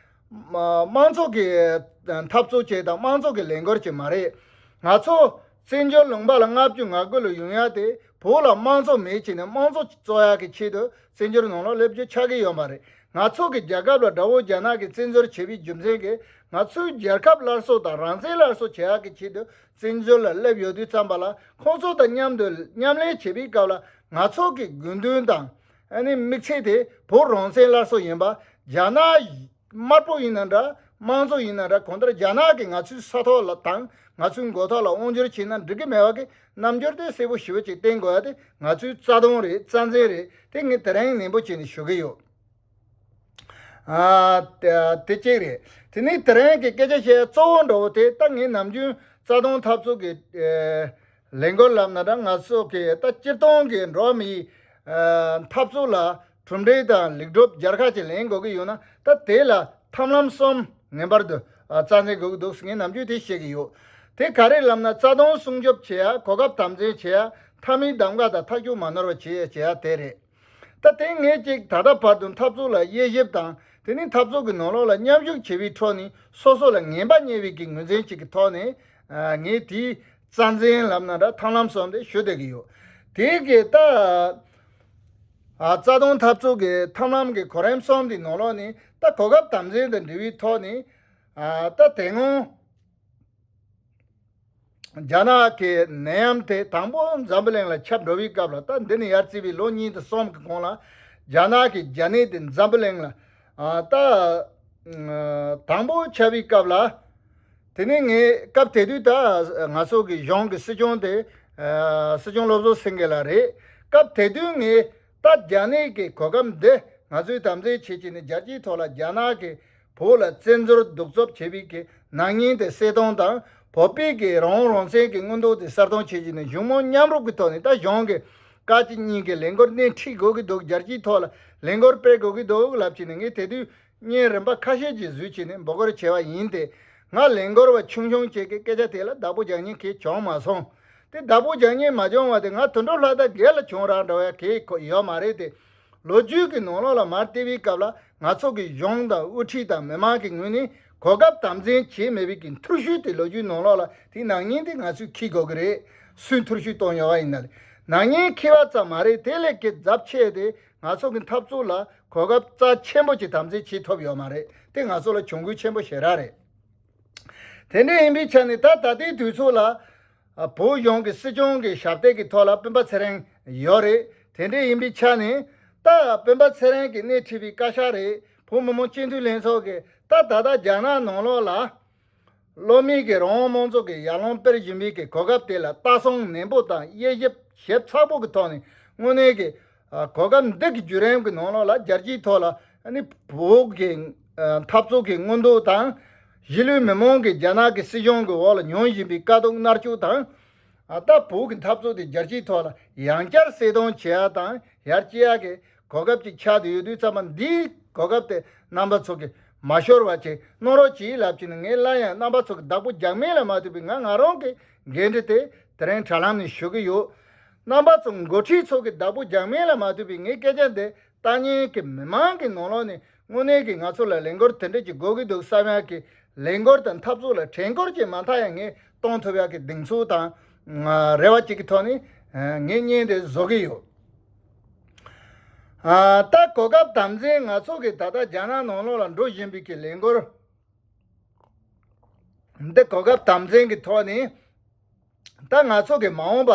མ་དམངས་གཙོ་གི་འཐབ་རྩོད་བྱས་དང་དམངས་གཙོ་གི་ལས་འགུལ་ཅིག་མ་རེད། ང་ཚོ་བཙན་བྱོལ་ལུང་པ་ལ་ལྔ་བཅུ་ང་དགུ་ལ་ཡོང་ཡ་དེ་བོད་ལ་དམངས་གཙོ་མེད་བྱས་ནས་དམངས་གཙོ་རྩོད་ཡ་གི་ཆེད་དུ་བཙན་བྱོལ་ནང་ལ་སླེབས་རྒྱུ་ཆགས་ཀྱི་ཡོད་མ་རེད། ང་ཚོ་གི་རྒྱལ་ཁབ་ལ་དགྲ་བོ་རྒྱ་ནག་གིས་བཙན་འཛུལ་བྱས་པའི་རྒྱུ་མཚན་གྱིས་ང་ཚོའི་རྒྱལ་ཁབ་སླར་གསོ་དང་རང་བཙན་སླར་གསོ་བྱེད་ཡག་གི་ཆེད་དུ་བཙན་བྱོལ་ལ་སླེབས་ཡོད་དུས་ཙམ་པ་ལ། ཁོང་ཚོ་དང་མཉམ་དུ་མཉམ་ལས་བྱེད་པའི་སྐབས་ལ་ང་ཚོ་གི་དགོས་འདུན་དང་ཨ་ནི་དམིགས་ཚད་དེ་བོད་རང་བཙན་སླར་གསོ་ཡིན་པ། རྒྱ་ནག་དམར་པོ་ཡིན་ན་འདྲ། དམངས་གཙོ་ཡིན་ན་འདྲ། གང་ལྟར་རྒྱ་ནག་གིས་ང་ཚོའི་ས་ཐོག་ལ་དང་ང་ཚོའི་མགོ་ཐོག་ལ་དབང་བསྒྱུར་བྱས་ན་འགྲིག་གི་མེད་པ་གི་རྣམ་འགྱུར་དེ་གསལ་པོ་ཞེ་པོ་ཅིག་བསྟན་དགོས་ཡ་དེ་ང་ཚོའི་རྩ་དོན་རེད། རྩ་འཛིན་རེད། དེ་ངས་དེ་རིང་ནན་པོ་བྱས་ནས་ཞུ་གི་ཡོད། ཨ་དེ་དེ་གཅིག་རེད། དེ་ནས་དེ་རིང་གི་སྐད་ཆ་བཤད་གཙོ་བོ་འདྲ་བོ་དེ་ད་ངས་ནམ་རྒྱུན་རྩ་དོན་འཐབ་རྩོད་ཀྱི་ཨེ་ལས་འགུལ་ལབ་ན་འདྲ། ང་ཚོ་གི་ད་སྤྱིར་བཏང་གི་འགྲོ་བ་མིའི་ཨ་འཐབ་རྩོད་ལ་གྲུབ་འབྲས་དང་ལེགས་གྲུབ་སྦྱར་ཁ་ཅིག་ལེན་དགོས་ཀྱི་ཡོད་ན། ད་དེ་ལ་ཐབས་ལམ་གསུམ་ངེས་པར་དུ་ཨ་རྩ་འཛིན་དགོས་ཀྱི་འདུག་ཟེར་ངས་ནམ་རྒྱུན་དེ་བཤད་ཀྱི་ཡོད། དེ་ག་རེ་ལབ་ན། རྩ་དོན་སྲུང་སྐྱོབ་བྱེད་ཡ། གོ་སྐབས་དམ་འཛིན་བྱེད་ཡ། མཐའ་མའི་གདམ་ག་དང་ཐག་གཅོད་མ་ནོར་བ་བྱེད་ཡ་བྱེད་ཡ་དེ་རེད། ད་དེ་ངས་ཅིག་ད་ལྟ་བར་དུ་འཐབ་རྩོད་ལ་དབྱེ་ཞིབ་དང་། དེ་ནས་འཐབ་རྩོད་ཀྱི་ནང་ལོགས་ལ་མཉམ་ཞུགས་བྱེད་པའི་ཁྲོད་ནས་སོ་སོ་ལ་ངན་པ་རྙེད་པའི་གི་ངོས་འཛིན་ཅིག་གི་ཐོག་ནས་ཨ་ངས་དེའི་རྩ་འཛིན་ལབ་ན་འདྲ། ཐབས་ལམ་གསུམ་དེ་ཞུ་བསྡད་ཀྱི་ཡོད། དེ་གི་ད་ཨ་རྩ་དོན་འཐབ་རྩོད་ཀྱི་ཐབས་ལམ་གྱི་གོ་རིམ་གསུམ་དེའི་ནང་ལོགས་ནས་ད་གོ་སྐབས་དམ་འཛིན་དང་འབྲེལ་བའི་ཐོག་ནས་ཨ་ད་དེ་སྔོན། རྒྱ་ནག་གི་ནད་ཡམས་དེ་དང་པོ་འཛམ་བུ་གླིང་ལ་ཁྱབ་འགྲོ་བའི་སྐབས་ལ། ད་འདི་ནས་ཡར་བརྩིས་པའི་ལོ་གཉིས་དང་གསུམ་གྱི་གོང་ལ་རྒྱ་ནག་གི་རྒྱ་ནད་དེ་འཛམ་བུ་གླིང་ལ་ཨ་ད་ཨ་དང་པོ་ཁྱབ་པའི་སྐབས་ལ། དེ་ནས་ངས་སྐབས་དེ་དུས་ད་ང་ཚོ་གི་གཞུང་གི་སྲིད་སྐྱོང་དེ་ཨ་སྲིད་སྐྱོང་བློ་བཟང་སེང་གེ་ལགས་རེད། སྐབས་དེ་དུས་ངས་ད་རྒྱ་ནད་ཀྱི་གོ་སྐབས་འདི་ང་ཚོས་དམ་འཛིན་བྱེད་ཀྱི་ནས་རྒྱལ་སྤྱིའི་ཐོག་ལ་རྒྱ་ནག་གི་བོད་ལ་བཙན་འཛུལ་གདུག་རྩུབ་བྱས་པའི་གི་ནག་ཉེས་དེ་སེལ་གཏོང་དང་། བོད་པའི་གི་རང་དབང་རང་བཙན་གྱི་མངོན་འདོད་དེ་གསལ་སྟོན་བྱེད་ཀྱི་ནས་གཞུང་མང་མཉམ་རུབ་ཀྱི་ཐོག་ནས། ད་གཞུང་གི་བཀའ་སྤྱི་གཉིས་ཀྱི་ལས་འགུལ་སྣེ་ཁྲིད་དགོས་ཀྱི་འདུག་རྒྱལ་སྤྱིའི་ཐོག་ལ་ལས་འགུལ་སྤེལ་དགོས་ཀྱི་འདུག་ལབ་བྱས་ནས། ངས་དེ་དུས་བརྙན་རིམ་པ་ཁ་ཤས་ཀྱིས་བཟོས་བྱས་ནས་འབོད་སྐུལ་བྱས་པ་ཡིན་ཏེ། ང་ལས་འགུལ་བ་ཆུང་ཆུང་ཅིག་གི་སྐད་ཆ་དེ་ལ་བདག་པོ་རྒྱག་མཁན་གང་ཡང་བྱུང་མ་སོང་། དེ་བདག་པོ་རྒྱག་མཁན་མ་བྱུང་བ་དེ་ང་དོན་གྲུབ་ལྷ་དར་རྒན་ལ་བྱུང་རག་འདྲ་བ་གང་ཡང་ཡོད་མ་རེད་དེ། ལོ་རྒྱུས་ཀྱི་ནང་ལོགས་ལ་མར་བལྟས་པའི་སྐབས་ལ་ང་ཚོ་གི་གཞུང་དང་དབུ་ཁྲིད་དང་མི་མང་གི་ངོས་ནས་གོ་སྐབས་དམ་འཛིན་བྱས་མེད་པའི་གི་འཐུར་ཞུགས་དེ་ལོ་རྒྱུས་ནང་ལོགས་ལ། དེའི་ནག་ཉེས་དེ་ང་ཚོས་འཁྱེར་དགོས་ཀྱི་རེད། སུས་འཐུར་ཞུགས་གཏོང་ཡོད་པ་ཡིན་ན་རེད། ནག་ཉེས་འཁྱེར་བ་ཙམ་མ་རེད། དེ་ལས་ཀྱི་རྫབ་ཆེ་དེ་ང་ཚོ་གི་འཐབ་རྩོད་ལ་གོ་སྐབས་རྩ་ཆེན་པོ་ཅིག་དམ་འཛིན་བྱེད་ཐུབ་ཡོད་མ་རེད། དེ་ང་ཚོ་ལ་གྱོང་གུད་ཆེན་པོ་ཞེ་དྲག་རེད། དེ་འདྲ་ཡིན་པའི་ཆ་ནས་ད་ད་ལྟའི་དུས་ཚོད་ལ་ཨ་བོད་གཞུང་གི་སྲིད་སྐྱོང་གི་ཞབས་སྟེགས་ཀྱི་ཐོག་ལ་སྤེན་པ་ཚེ་རིང་ཡོད་རེད། དེ་འདྲ་ཡིན་པའི་ཆ་ནས་ད་སྤེན་པ་ཚེ་རིང་གིས་སྣེ་ཁྲིད་པའི་བཀའ་ཤག་རེད། བོད་མི་མང་སྤྱི་འཐུས་ལྷན་ཚོགས་ཀྱིས་ད་ད་ལྟ་རྒྱ་ནག་ནང་ལོགས་ལ་བློ་མིག་གིས་རང་དབང་མང་གཙོ་གི་ཡར་ལངས་སྤེལ་བཞིན་པའི་གི་གོ་སྐབས་དེ་ལ་ལྟ་སྲུང་ནན་པོ་དང་དབྱེ་ཞིབ་ཞིབ་ཚགས་པོ་གི་ཐོག་ནས་དངོས་གནས་ཀྱི་ཨ་གོ་སྐབས་འདི་གི་བརྒྱུད་རིམ་གྱི་ནང་ལོགས་ལ་རྒྱལ་སྤྱིའི་ཐོག་ལ་ཨ་ནི་བོད་ཀྱི་ཨ་འཐབ་རྩོད་ཀྱི་མངོན་འདོད་དང་། གཞིས་ལུས་མི་མང་གིས་རྒྱ་ནག་གི་སྲིད་གཞུང་གི་འོག་ལ་མྱོང་བཞིན་པའི་དཀའ་སྡུག་མནར་གཅོད་དང་། ཨ་ད་བོད་ཀྱི་འཐབ་རྩོད་དེ་རྒྱལ་སྤྱིའི་ཐོག་ལ་ཡང་བསྐྱར་གསལ་སྟོན་བྱེད་ཡག་དང་ཡར་སྐྱེད་ཡག་གི་གོ་སྐབས་ཅིག་ཆགས་བསྡད་ཡོད་དུས་ཙམ་པ། འདིའི་གོ་སྐབས་དེ་རྣམ་པ་ཚོ་གིས་མ་ཤོར་བ་ཅིག་གནང་རོགས་གྱིས་ལབ་ཀྱི་ནི། ངས་སླར་ཡང་རྣམ་པ་ཚོ་གི་བདག་པོ་རྒྱག་མིན་ལ་མ་ལྟོས་པའི་ང་ང་རང་གི་འགན་འཁྲི་དེ་དེ་རིང་དྲ་ལམ་ནས་ཞུ་གི་ཡོད། རྣམ་པ་ཚོ་འགོ་ཁྲིད་ཚོ་གི་བདག་པོ་རྒྱག་མིན་ལ་མ་ལྟོས་པའི་ངའི་སྐད་ཆ་འདི་ལྟ་མཁན་གྱི་མི་མང་གི་ནང་ལོགས་ནས་དངོས་གནས་ཀྱི་ང་ཚོ་ལ་ལས་འགུལ་དེ་འདྲ་ཅིག་དགོས་ཀྱི་འདུག་བསམ་ཡག་གི་ལས་འགུལ་དང་འཐབ་རྩོད་ལ་བྲན་སྐོར་ཅིག་མ་མཐའ་ཡང་ངས་གཏོང་ཐུབ་ཡག་གི་གདེང་ཚོད་དང་རེ་བ་ཅིག་གི་ཐོག་ནས་ངས་བརྙན་དེ་བཟོ་གི་ཡོད། ཨ་ད་གོ་སྐབས་དམ་འཛིན། ང་ཚོ་གི་ད་ལྟ་རྒྱ་ནག་ནང་ལོགས་ལ་འགྲོ་བཞིན་པའི་གི་ལས་འགུལ་འདི་གོ་སྐབས་དམ་འཛིན་གྱི་ཐོག་ནས། ད་ང་ཚོ་གི་མ་འོངས་པ་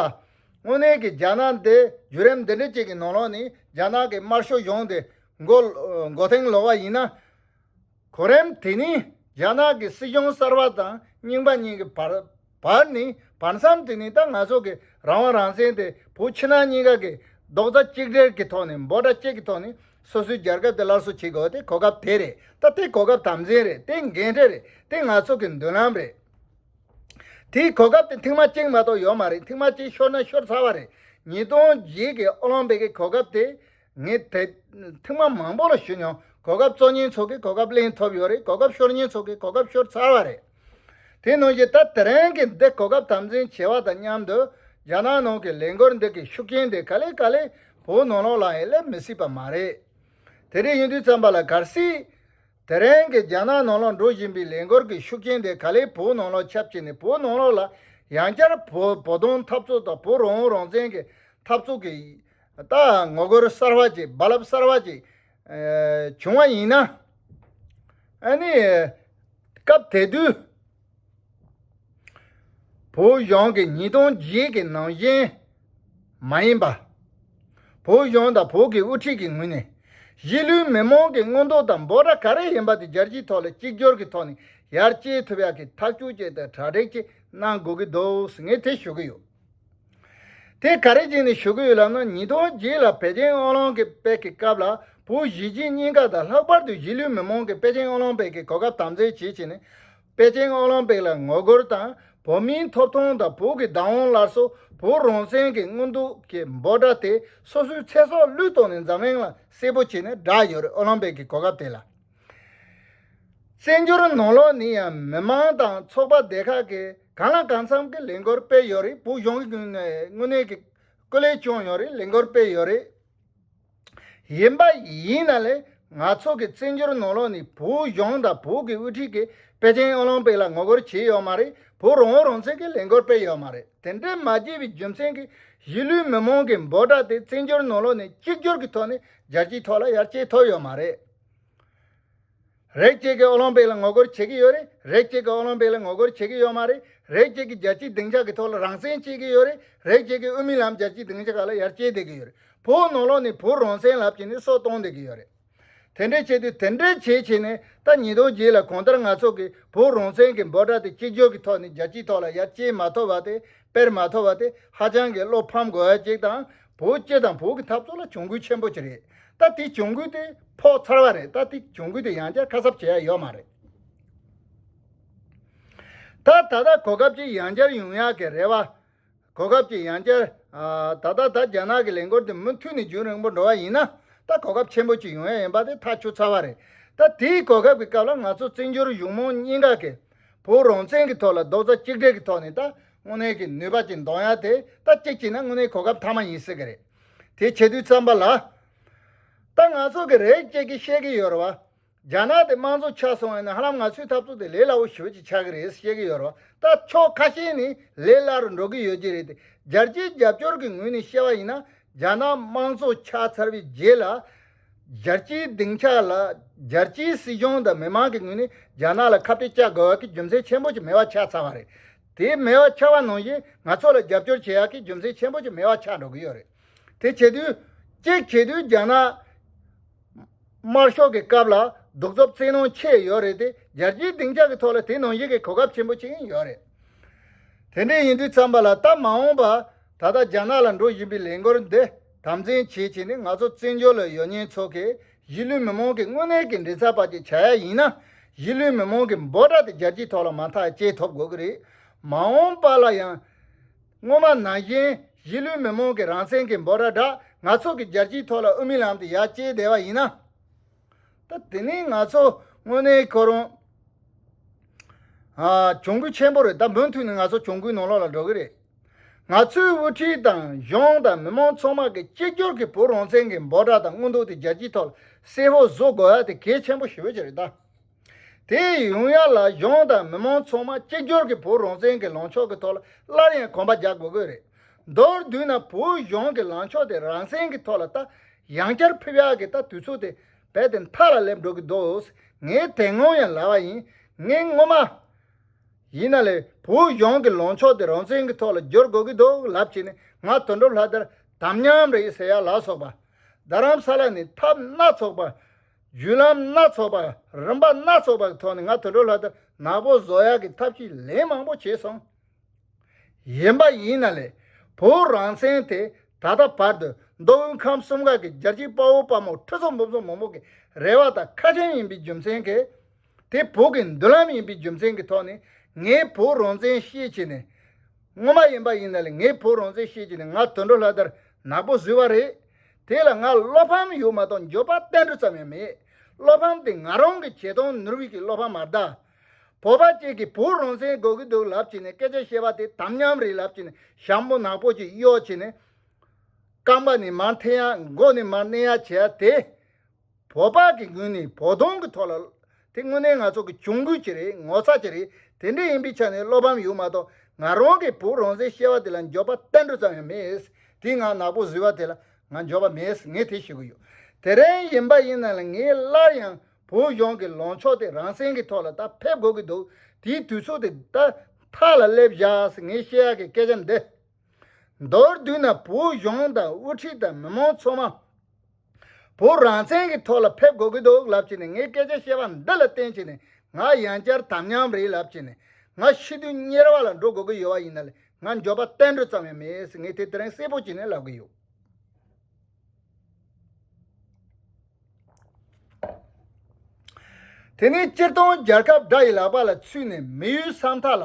དངོས་གནས་ཀྱི་རྒྱ་ནག་འདི་བརྒྱུད་རིམ་འདི་འདྲ་ཅིག་གི་ནང་ལོགས་ནས་རྒྱ་ནག་གི་དམར་ཤོག་གཞུང་དེ་མགོ་མགོ་རྟིང་ལོག་པ་ཡིན་ན། གོ་རིམ་དེ་ནི་རྒྱ་ནག་གི་སྲིད་གཞུང་གསར་པ་དང་རྙིང་པ་གཉིས་ཀྱི་བར་བར་ནི་བར་མཚམས་དེ་ནི་ད་ང་ཚོ་གི་རང་དབང་རང་བཙན་དེ་བོད་ཕྱི་ནང་གཉིས་ཀ་གི་རྡོག་རྩ་གཅིག་སྒྲིལ་གྱི་ཐོག་ནས་འབོད་སྒྲ་གཅིག་གི་ཐོག་ནས་སོ་སོའི་རྒྱལ་ཁབ་དེ་སླར་གསོ་བྱེད་དགོས། དེ་གོ་སྐབས་དེ་རེད། ད་དེ་གོ་སྐབས་དམ་འཛིན་རེད། དེ་འགན་འཁྲི་རེད། དེ་ང་ཚོ་གི་མདུན་ལམ་རེད། དེའི་གོ་སྐབས་དེ་ཐེངས་མ་གཅིག་མ་གཏོགས་ཡོད་མ་རེད། ཐེངས་མ་གཅིག་ཤོར་ན་ཤོར་ཚར་བ་རེད། ཉིས་སྟོང་བརྒྱད་ཀྱི་ཨོ་ལིམ་པིག་གི་གོ་སྐབས་དེ་ངས་དེ་ཐེངས་མ་མང་པོ་ལ་ཞུ་མྱོང་། གོ་སྐབས་རྩོད་མཁན་ཚོ་གིས་གོ་སྐབས་ལེན་ཐུབ་ཡོད་རེད། གོ་སྐབས་ཤོར་མཁན་ཚོ་གིས་གོ་སྐབས་ཤོར་ཚར་བ་རེད། དེ་ནང་བཞིན་ད་དེ་རིང་གི་འདི་གོ་སྐབས་དམ་འཛིན་བྱེད་པ་དང་མཉམ་དུ་རྒྱ་ནག་ནང་གི་ལས་འགུལ་འདི་གི་ཤུགས་རྐྱེན་དེ་ག་ལེ་ག་ལེ་བོད་ནང་ལོགས་ལ་ཡང་སླེབས་མི་སྲིད་པ་མ་རེད། དེ་འདྲ་ཡིན་དུས་ཙམ་པ་ལ་གལ་སྲིད། དེ་རིང་གི་རྒྱ་ནག་ནང་ལ་འགྲོ་བཞིན་པའི་ལས་འགུལ་གྱི་ཤུགས་རྐྱེན་དེ་ག་ལེ་བོད་ནང་ལ་ཁྱབ་ཕྱིན་ནས་བོད་ནང་ལོགས་ལ་ཡང་བསྐྱར་བོད་བོད་དོན་འཐབ་རྩོད་དང་བོད་རང་དབང་རང་བཙན་གྱི་འཐབ་རྩོད་ཀྱི་ད་ངོ་རྒོལ་གསར་བ་ཅིག་རྦ་རླབས་གསར་བ་ཅིག་ཨ་བྱུང་བ་ཡིན་ན། ཨ་ནི་སྐབས་དེ་དུས། བོད་གཞུང་གི་ཉིས་སྟོང་བརྒྱད་ཀྱི་ནང་བཞིན་མ་ཡིན་པ། བོད་གཞུང་དང་བོད་ཀྱི་དབུ་ཁྲིད་ཀྱི་ངོས་ནས་གཞིས་ལུས་མི་མང་གི་མངོན་འདོད་དང་འབོད་སྒྲ་ག་རེ་ཡིན་པ་དེ་རྒྱལ་སྤྱིའི་ཐོག་ལ་གཅིག་གྱུར་གྱི་ཐོག་ནས་ཡར་སྐྱེད་ཐུབ་ཡག་གི་ཐག་གཅོད་ཅིག་དང་གྲ་སྒྲིག་ཅིག་གནང་དགོས་ཀྱི་འདུག་ཟེར་ངས་དེ་ཞུ་གི་ཡོད། དེ་ག་རེ་བྱས་ནས་ཞུ་གི་ཡོད་ལབ་ན། ཉིས་སྟོང་བརྒྱད་ལ་པེ་ཅིང་ཨོ་ལིམ་པིག་གི་སྐབས་ལ་བོད་གཞིས་བྱེས་གཉིས་ཀ་དང་ལྷག་པར་དུ་གཞིས་ལུས་མི་མང་གིས་པེ་ཅིང་ཨོ་ལིམ་པིག་གི་གོ་སྐབས་དམ་འཛིན་བྱེད་བྱས་ནས། པེ་ཅིང་ཨོ་ལིམ་པིག་ལ་ངོ་རྒོལ་དང་། བོད་མིའི་ཐོབ་ཐང་དང་བོད་ཀྱི་བདག་དབང་སླར་གསོ། བོད་རང་བཙན་གྱི་མངོན་འདོད་ཀྱི་འབོད་སྒྲ་དེ་སོ་སོའི་ཚེ་སྲོག་བློས་བཏང་ནས་འཛམ་གླིང་ལ་གསལ་པོ་བྱས་ནས་བསྒྲགས་ཡོད་རེད། ཨོ་ལིམ་པིག་གི་གོ་སྐབས་དེ་ལ། བཙན་བྱོལ་ནང་ལོགས་ནས་ཡང་མི་མང་དང་ཚོགས་པ་སྡེ་ཁག་གིས་གང་ལ་གང་འཚམ་གྱི་ལས་འགུལ་སྤེལ་ཡོད་རེད། བོད་གཞུང་གི་ངོས་ནས་དངོས་གནས་ཀྱི་སྐུ་ལས་བསྐྱོན་ཡོད་རེད། ལས་འགུལ་སྤེལ་ཡོད་རེད། ཡིན་པ་ཡིན་ན་ལས་ང་ཚོ་གི་བཙན་བྱོལ་ནང་ལོགས་ནས་བོད་གཞུང་དང་བོད་ཀྱི་དབུ་ཁྲིད་ཀྱིས་པེ་ཅིང་ཨོ་ལིམ་པིག་ལ་ངོ་རྒོལ་བྱས་ཡོད་མ་རེད། བོད་རང་དབང་རང་བཙན་གྱི་ལས་འགུལ་སྤེལ་ཡོད་མ་རེད། དེ་འདྲས་མ་བྱས་པའི་རྒྱུ་མཚན་གྱིས་གཞིས་ལུས་མི་མང་གི་འབོད་སྒྲ་དེ་བཙན་བྱོལ་ནང་ལོགས་ནས་གཅིག་གྱུར་གྱི་ཐོག་ནས་རྒྱལ་སྤྱིའི་ཐོག་ལ་ཡར་སྐྱེད་ཐུབ་ཡོད་མ་རེད། རིགས་གཅིག་གིས་ཨོ་ལིམ་པིག་ལ་ངོ་རྒོལ་བྱེད་ཀྱི་ཡོད་རེད། རིགས་གཅིག་གིས་ཨོ་ལིམ་པིག་ལ་ངོ་རྒོལ་བྱེད་ཀྱི་ཡོད་མ་རེད། རིགས་གཅིག་གིས་རྒྱལ་སྤྱིའི་སྡིངས་ཆ་གི་ཐོག་ལ་རང་བཙན་བྱེད་ཀྱི་ཡོད་རེད། རིགས་གཅིག་གིས་དབུ་མའི་ལམ་རྒྱལ་སྤྱིའི་སྡིངས་ཆ་ཁག་ལ་ཡར་སྐྱེད་བསྡད་ཀྱི་ཡོད་རེད། བོད་ནང་ལོགས་ནས་བོད་རང་བཙན་ལབ་བྱས་ནས་སྲོག་བཏང་བསྡད་ཀྱི་ཡོད་རེད། དེ་འདྲས་བྱས་དུས་དེ་འདྲས་བྱས་བྱས་ནས་ད་ཉིས་སྟོང་བརྒྱད་ལ་གང་ལྟར་ང་ཚོ་གིས་བོད་རང་བཙན་གྱི་འབོད་སྒྲ་དེ་གཅིག་གྱུར་གྱི་ཐོག་ནས་རྒྱལ་སྤྱིའི་ཐོག་ལ་ཡར་སྐྱེད་མ་ཐུབ་པ་དེ། སྤེལ་མ་ཐུབ་པ་དེ་ཧ་ཅང་གི་བློ་ཕམ་དགོས་ཡ་གཅིག་དང་། བོད་སྤྱི་དང་བོད་ཀྱི་འཐབ་རྩོད་ལ་གྱོང་གུད་ཆེན་པོ་ཅིག་རེད། ད་དེ་གྱོང་གུད་དེ་ཕོག་ཚར་བ་རེད། ད་དེ་གྱོང་གུད་དེ་ཡང་བསྐྱར་ཁ་གསབ་བྱེད་ཡ་ཡོད་མ་རེད། ད་ད་ལྟ་གོ་སྐབས་ཅིག་ཡང་བསྐྱར་ཡོང་ཡག་གི་རེ་བ། གོ་སྐབས་ཅིག་ཡང་བསྐྱར་ཨ་ད་ལྟ་ད་རྒྱ་ནག་གི་ལས་འགུལ་དེ་མུ་མཐུད་ནས་རྒྱུན་རིང་པོ་འགྲོ་བ་ཡིན་ན། ད་གོ་སྐབས་ཆེན་པོ་ཅིག་ཡོང་ཡ་ཡིན་པ་དེ་ཐག་ཆོད་ཚར་བ་རེད། ད་དེའི་གོ་སྐབས་ཀྱི་སྐབས་ལ་ང་ཚོ་བཙན་བྱོལ་གཞུང་མང་གཉིས་ཀ་གིས་བོད་རང་བཙན་གྱི་ཐོག་ལ་རྡོག་རྩ་གཅིག་སྒྲིལ་གྱི་ཐོག་ནས་ད་དངོས་གནས་ཀྱི་ནུས་པ་ཅིག་འདོན་ཡ་དེ་ད་གཅིག་བྱས་ན་དངོས་གནས་གོ་སྐབས་མཐའ་མ་ཡིན་སྲིད་ཀྱི་རེད། དེ་བྱེད་དུས་ཙམ་པ་ལ། ད་ང་ཚོ་གི་རིགས་གཅིག་གིས་བཤད་ཀྱི་ཡོད་རེད་བ། རྒྱ་ནག་དེ་དམངས་གཙོ་ཆགས་སོང་བ་ཡིན་ན་ཧ་ལམ་ང་ཚོའི་འཐབ་རྩོད་དེ་ལས་སླ་བོ་ཞེ་པོ་ཅིག་ཆགས་ཀྱི་རེད་བཤད་ཀྱི་ཡོད་རེད་བ། ད་ཕྱོགས་ཁ་ཤས་ནས་ལས་སླ་རུ་འགྲོ་གི་ཡོད་ཀྱི་རེད་དེ། རྒྱལ་སྤྱིའི་རྒྱབ་སྐྱོར་གྱི་ངོས་ནས་བཤད་པ་ཡིན་ན། རྒྱ་ནག་དམངས་གཙོ་ཆགས་ཚར་བའི་རྗེས་ལ། རྒྱལ་སྤྱིའི་སྡིངས་ཆ་ལ་རྒྱལ་སྤྱིའི་སྲིད་གཞུང་དང་མི་མང་གི་ངོས་ནས་རྒྱ་ནག་ལ་ཁ་གཏད་བཅག་དགོས་པ་གི་རྒྱུ་མཚན་ཆེན་པོ་ཅིག་མེད་པ་ཆགས་ཚར་བ་རེད། དེ་མེད་པ་ཆགས་པ་ནང་བཞིན་ང་ཚོ་ལ་རྒྱབ་སྐྱོར་བྱེད་ཡག་གི་རྒྱུ་མཚན་ཆེན་པོ་ཅིག་མེད་པ་ཆགས་འགྲོ་གི་ཡོད་རེད། དེ་བྱེད་དུས་གཅིག་བྱེད་དུས་རྒྱ་ནག་དམར་ཤོག་གི་སྐབས་ལ་གདུག་རྩུབ་བཙན་གནོན་ཆེ་ཡོད་རེད་དེ། རྒྱལ་སྤྱིའི་སྡིངས་ཆ་གི་ཐོག་ལ་དེ་ནང་བཞིན་གྱི་གོ་སྐབས་ཆེན་པོ་ཅིག་ཡོད་རེད། དེ་འདྲ་ཡིན་དུས་ཙམ་པ་ལ་ད་མ་འོངས་པ་ད་ལྟ་རྒྱ་ནག་ལ་འགྲོ་བཞིན་པའི་ལས་འགུལ་འདི་དམ་འཛིན་བྱེད་བྱས་ནས། ང་ཚོ་བཙན་བྱོལ་ལ་ཡོད་མཁན་ཚོ་གིས་གཞིས་ལུས་མི་མང་གི་དངོས་གནས་ཀྱི་མགྲིན་ཚབ་པ་ཅིག་བྱ་ཡ་ཡིན་ན། གཞིས་ལུས་མི་མང་གི་འབོད་སྒྲ་དེ་རྒྱལ་སྤྱིའི་ཐོག་ལ་མ་མཐའ་ཡང་སྐྱེལ་ཐུབ་དགོས་ཀྱི་རེད། མ་འོངས་པ་ལ་ཡང་སྔོན་མ་ནང་བཞིན་གཞིས་ལུས་མི་མང་གི་རང་བཙན་གྱི་འབོད་སྒྲ་འདྲ་ང་ཚོ་གི་རྒྱལ་སྤྱིའི་ཐོག་ལ་དབུ་མའི་ལམ་དེ་ཡར་སྐྱེལ་བསྡད་པ་ཡིན་ན། ད་དེ་ནས་ང་ཚོ་དངོས་གནས་ཁོ་རང་ཨ་གྱོང་གུད་ཆེན་པོ་རེད། ད་མུ་མཐུད་ནས་ང་ཚོ་གྱོང་གུད་ནང་ལོགས་ལ་འགྲོ་གི་རེད། ང་ཚོའི་དབུ་ཁྲིད་དང་གཞུང་དང་མི་མང་ཚང་མ་གིས་གཅིག་གྱུར་གྱི་བོད་རང་བཙན་གྱི་འབོད་སྒྲ་དང་མངོན་འདོད་དེ་རྒྱལ་སྤྱིའི་ཐོག་ལ་གསལ་པོ་བཟོ་དགོས་ཡ་དེ་གལ་ཆེན་པོ་ཞེ་པོ་ཅིག་རེད་ད། དེ་ཡོང་ཡ་ལ་གཞུང་དང་མི་མང་ཚང་མ་གཅིག་གྱུར་གྱི་བོད་རང་བཙན་གྱི་ལངས་ཕྱོགས་ཀྱི་ཐོག་ལ་སླར་ཡང་གོམ་པ་རྒྱག་དགོས་ཀྱི་རེད། མདོར་བསྡུས་ན་བོད་གཞུང་གི་ལངས་ཕྱོགས་དེ་རང་བཙན་གྱི་ཐོག་ལ་ད་ཡང་བསྐྱར་ཕེབས་ཡག་གི་ད་དུས་ཚོད་དེ་རྦད་དེ་མཐའ་ལ་སླེབས་འགྲོ་གི་འདུག། ངས་དེ་སྔོན་ཡང་ལབ་པ་ཡིན། ངས་སྔོན་མ་ཡིན་ན་ལས་བོད་གཞུང་གི་ལངས་ཕྱོགས་དེ་རང་བཙན་གྱི་ཐོག་ལ་བསྒྱུར་དགོས་ཀྱི་འདུག་ལབ་བྱས་ནས། ང་དོན་གྲུབ་ལྷ་དར་དམ་ཉམས་རེད་ཟེར་ཡ་ལ་སོགས་པ། རྡ་རམ་ས་ལ་ནས་ཐབས་སྣ་ཚོགས་པ། བརྒྱུད་ལམ་སྣ་ཚོགས་པ། རིམ་པ་སྣ་ཚོགས་པ་གི་ཐོག་ནས་ང་དོན་གྲུབ་ལྷ་དར་ནག་པོ་བཟོ་ཡག་གི་ཐབས་ཤེས་ལན་མང་པོ་བྱས་སོང་། ཡིན་པ་ཡིན་ན་ལས་བོད་རང་བཙན་དེ་ད་ལྟ་བར་དུ་མདོ་དབུས་ཁམས་གསུམ་ག་གི་རྒྱལ་གཅེས་དཔའ་བོ་དཔའ་མོ་ཁྲི་ཚོ་འབུམ་ཚོ་མང་པོ་གི་རེ་བ་དང་ཁ་ཆེམས་ཡིན་པའི་རྒྱུ་མཚན་གྱིས། དེ་བོད་ཀྱི་མདུན་ལམ་ཡིན་པའི་རྒྱུ་མཚན་གྱི་ཐོག་ནས། ངས་བོད་རང་བཙན་བཤད་བྱས་ནས། སྔོན་མ་ཡིན་པ་ཡིན་ན་ལས་ངས་བོད་རང་བཙན་བཤད་བྱས་ནས་ང་དོན་གྲུབ་ལྷ་དར་ནག་པོ་བཟོས་པ་རེད། དེ་ལ་ང་བློ་ཕམ་ཡོད་མ་གཏོགས་འགྱོད་པ་ཏན་ཏན་ཙམ་ཡང་མེད། བློ་ཕམ་དེ་ང་རང་གི་བྱེད་སྟངས་ནོར་བུ་གི་བློ་ཕམ་མ་རེད་ད། བོད་པ་གཅིག་གིས་བོད་རང་བཙན་དགོས་ཀྱི་འདུག་ལབ་བྱས་ནས་སྐད་ཆ་བཤད་པ་དེ་དམ་ཉམས་རེད་ལབ་བྱས་ནས་ཞྭ་མོ་ནག་པོ་ཅིག་གཡོགས་བྱས་ནས། རྐང་པ་ནས་མར་འཐེན་ཡ། མགོ་ནས་མར་མནན་ཡ་བྱས་ཏེ། བོད་པ་གི་ངོས་ནས་བོད་དོན་གི་ཐོག་ལ་དེ་དངོས་གནས་ང་ཚོ་གི་གྱོང་གུད་ཅིག་རེད། ངོ་ཚ་ཅིག་རེད། དེ་འདྲ་ཡིན་པའི་ཆ་ནས་བློ་ཕམ་ཡོད་མ་གཏོགས་ང་རང་གི་བོད་རང་བཙན་བཤད་པ་དེ་ལ་འགྱོད་པ་ཏན་ཏན་ཙམ་ཡང་མེད། དེ་ང་ནག་པོ་བཟོས་པ་དེ་ལ་ང་འགྱོད་པ་མེད། ངས་དེ་ཞུ་གི་ཡོད། དེ་རིང་ཡིན་པ་ཡིན་ན་ལ་ངས་སླར་ཡང་བོད་གཞུང་གི་ལངས་ཕྱོགས་དེ་རང་བཙན་གི་ཐོག་ལ་ད་ཕེབས་དགོས་ཀྱི་འདུག། དེའི་དུས་ཚོད་དེ་ད་མཐའ་ལ་སླེབས་བཞག་ཟེར་ངས་བཤད་ཡག་གི་སྐད་ཆ་འདི། མདོར་བསྡུས་ན་བོད་གཞུང་དང་དབུ་ཁྲིད་དང་མི་མང་ཚང་མ་བོད་རང་བཙན་གྱི་ཐོག་ལ་ཕེབས་དགོས་ཀྱི་འདུག་ལབ་བྱས་ནས། ངས་སྐད་ཆ་བཤད་པ་འདི་ལ་བརྟེན་བྱས་ནས་ང་ཡང་བསྐྱར་དམ་ཉམས་རེད་ལབ་བྱས་ནས། ང་ཤི་དུས་དམྱལ་བ་ལ་འགྲོ་དགོས་ཀྱི་ཡོད་པ་ཡིན་ན་ལས་ང་འགྱོད་པ་ཏན་ཏན་ཙམ་ཡང་མེད་ཟེར་ངས་དེ་དེ་རིང་གསལ་པོ་བྱས་ནས་ལབ་ཀྱི་ཡོད། དེ་ནས་སྤྱིར་བཏང་རྒྱལ་ཁབ་དགྲ་ཡི་ལག་པ་ལ་ཚུད་ནས་མི་ཡུལ་ས་མཐའ་ལ་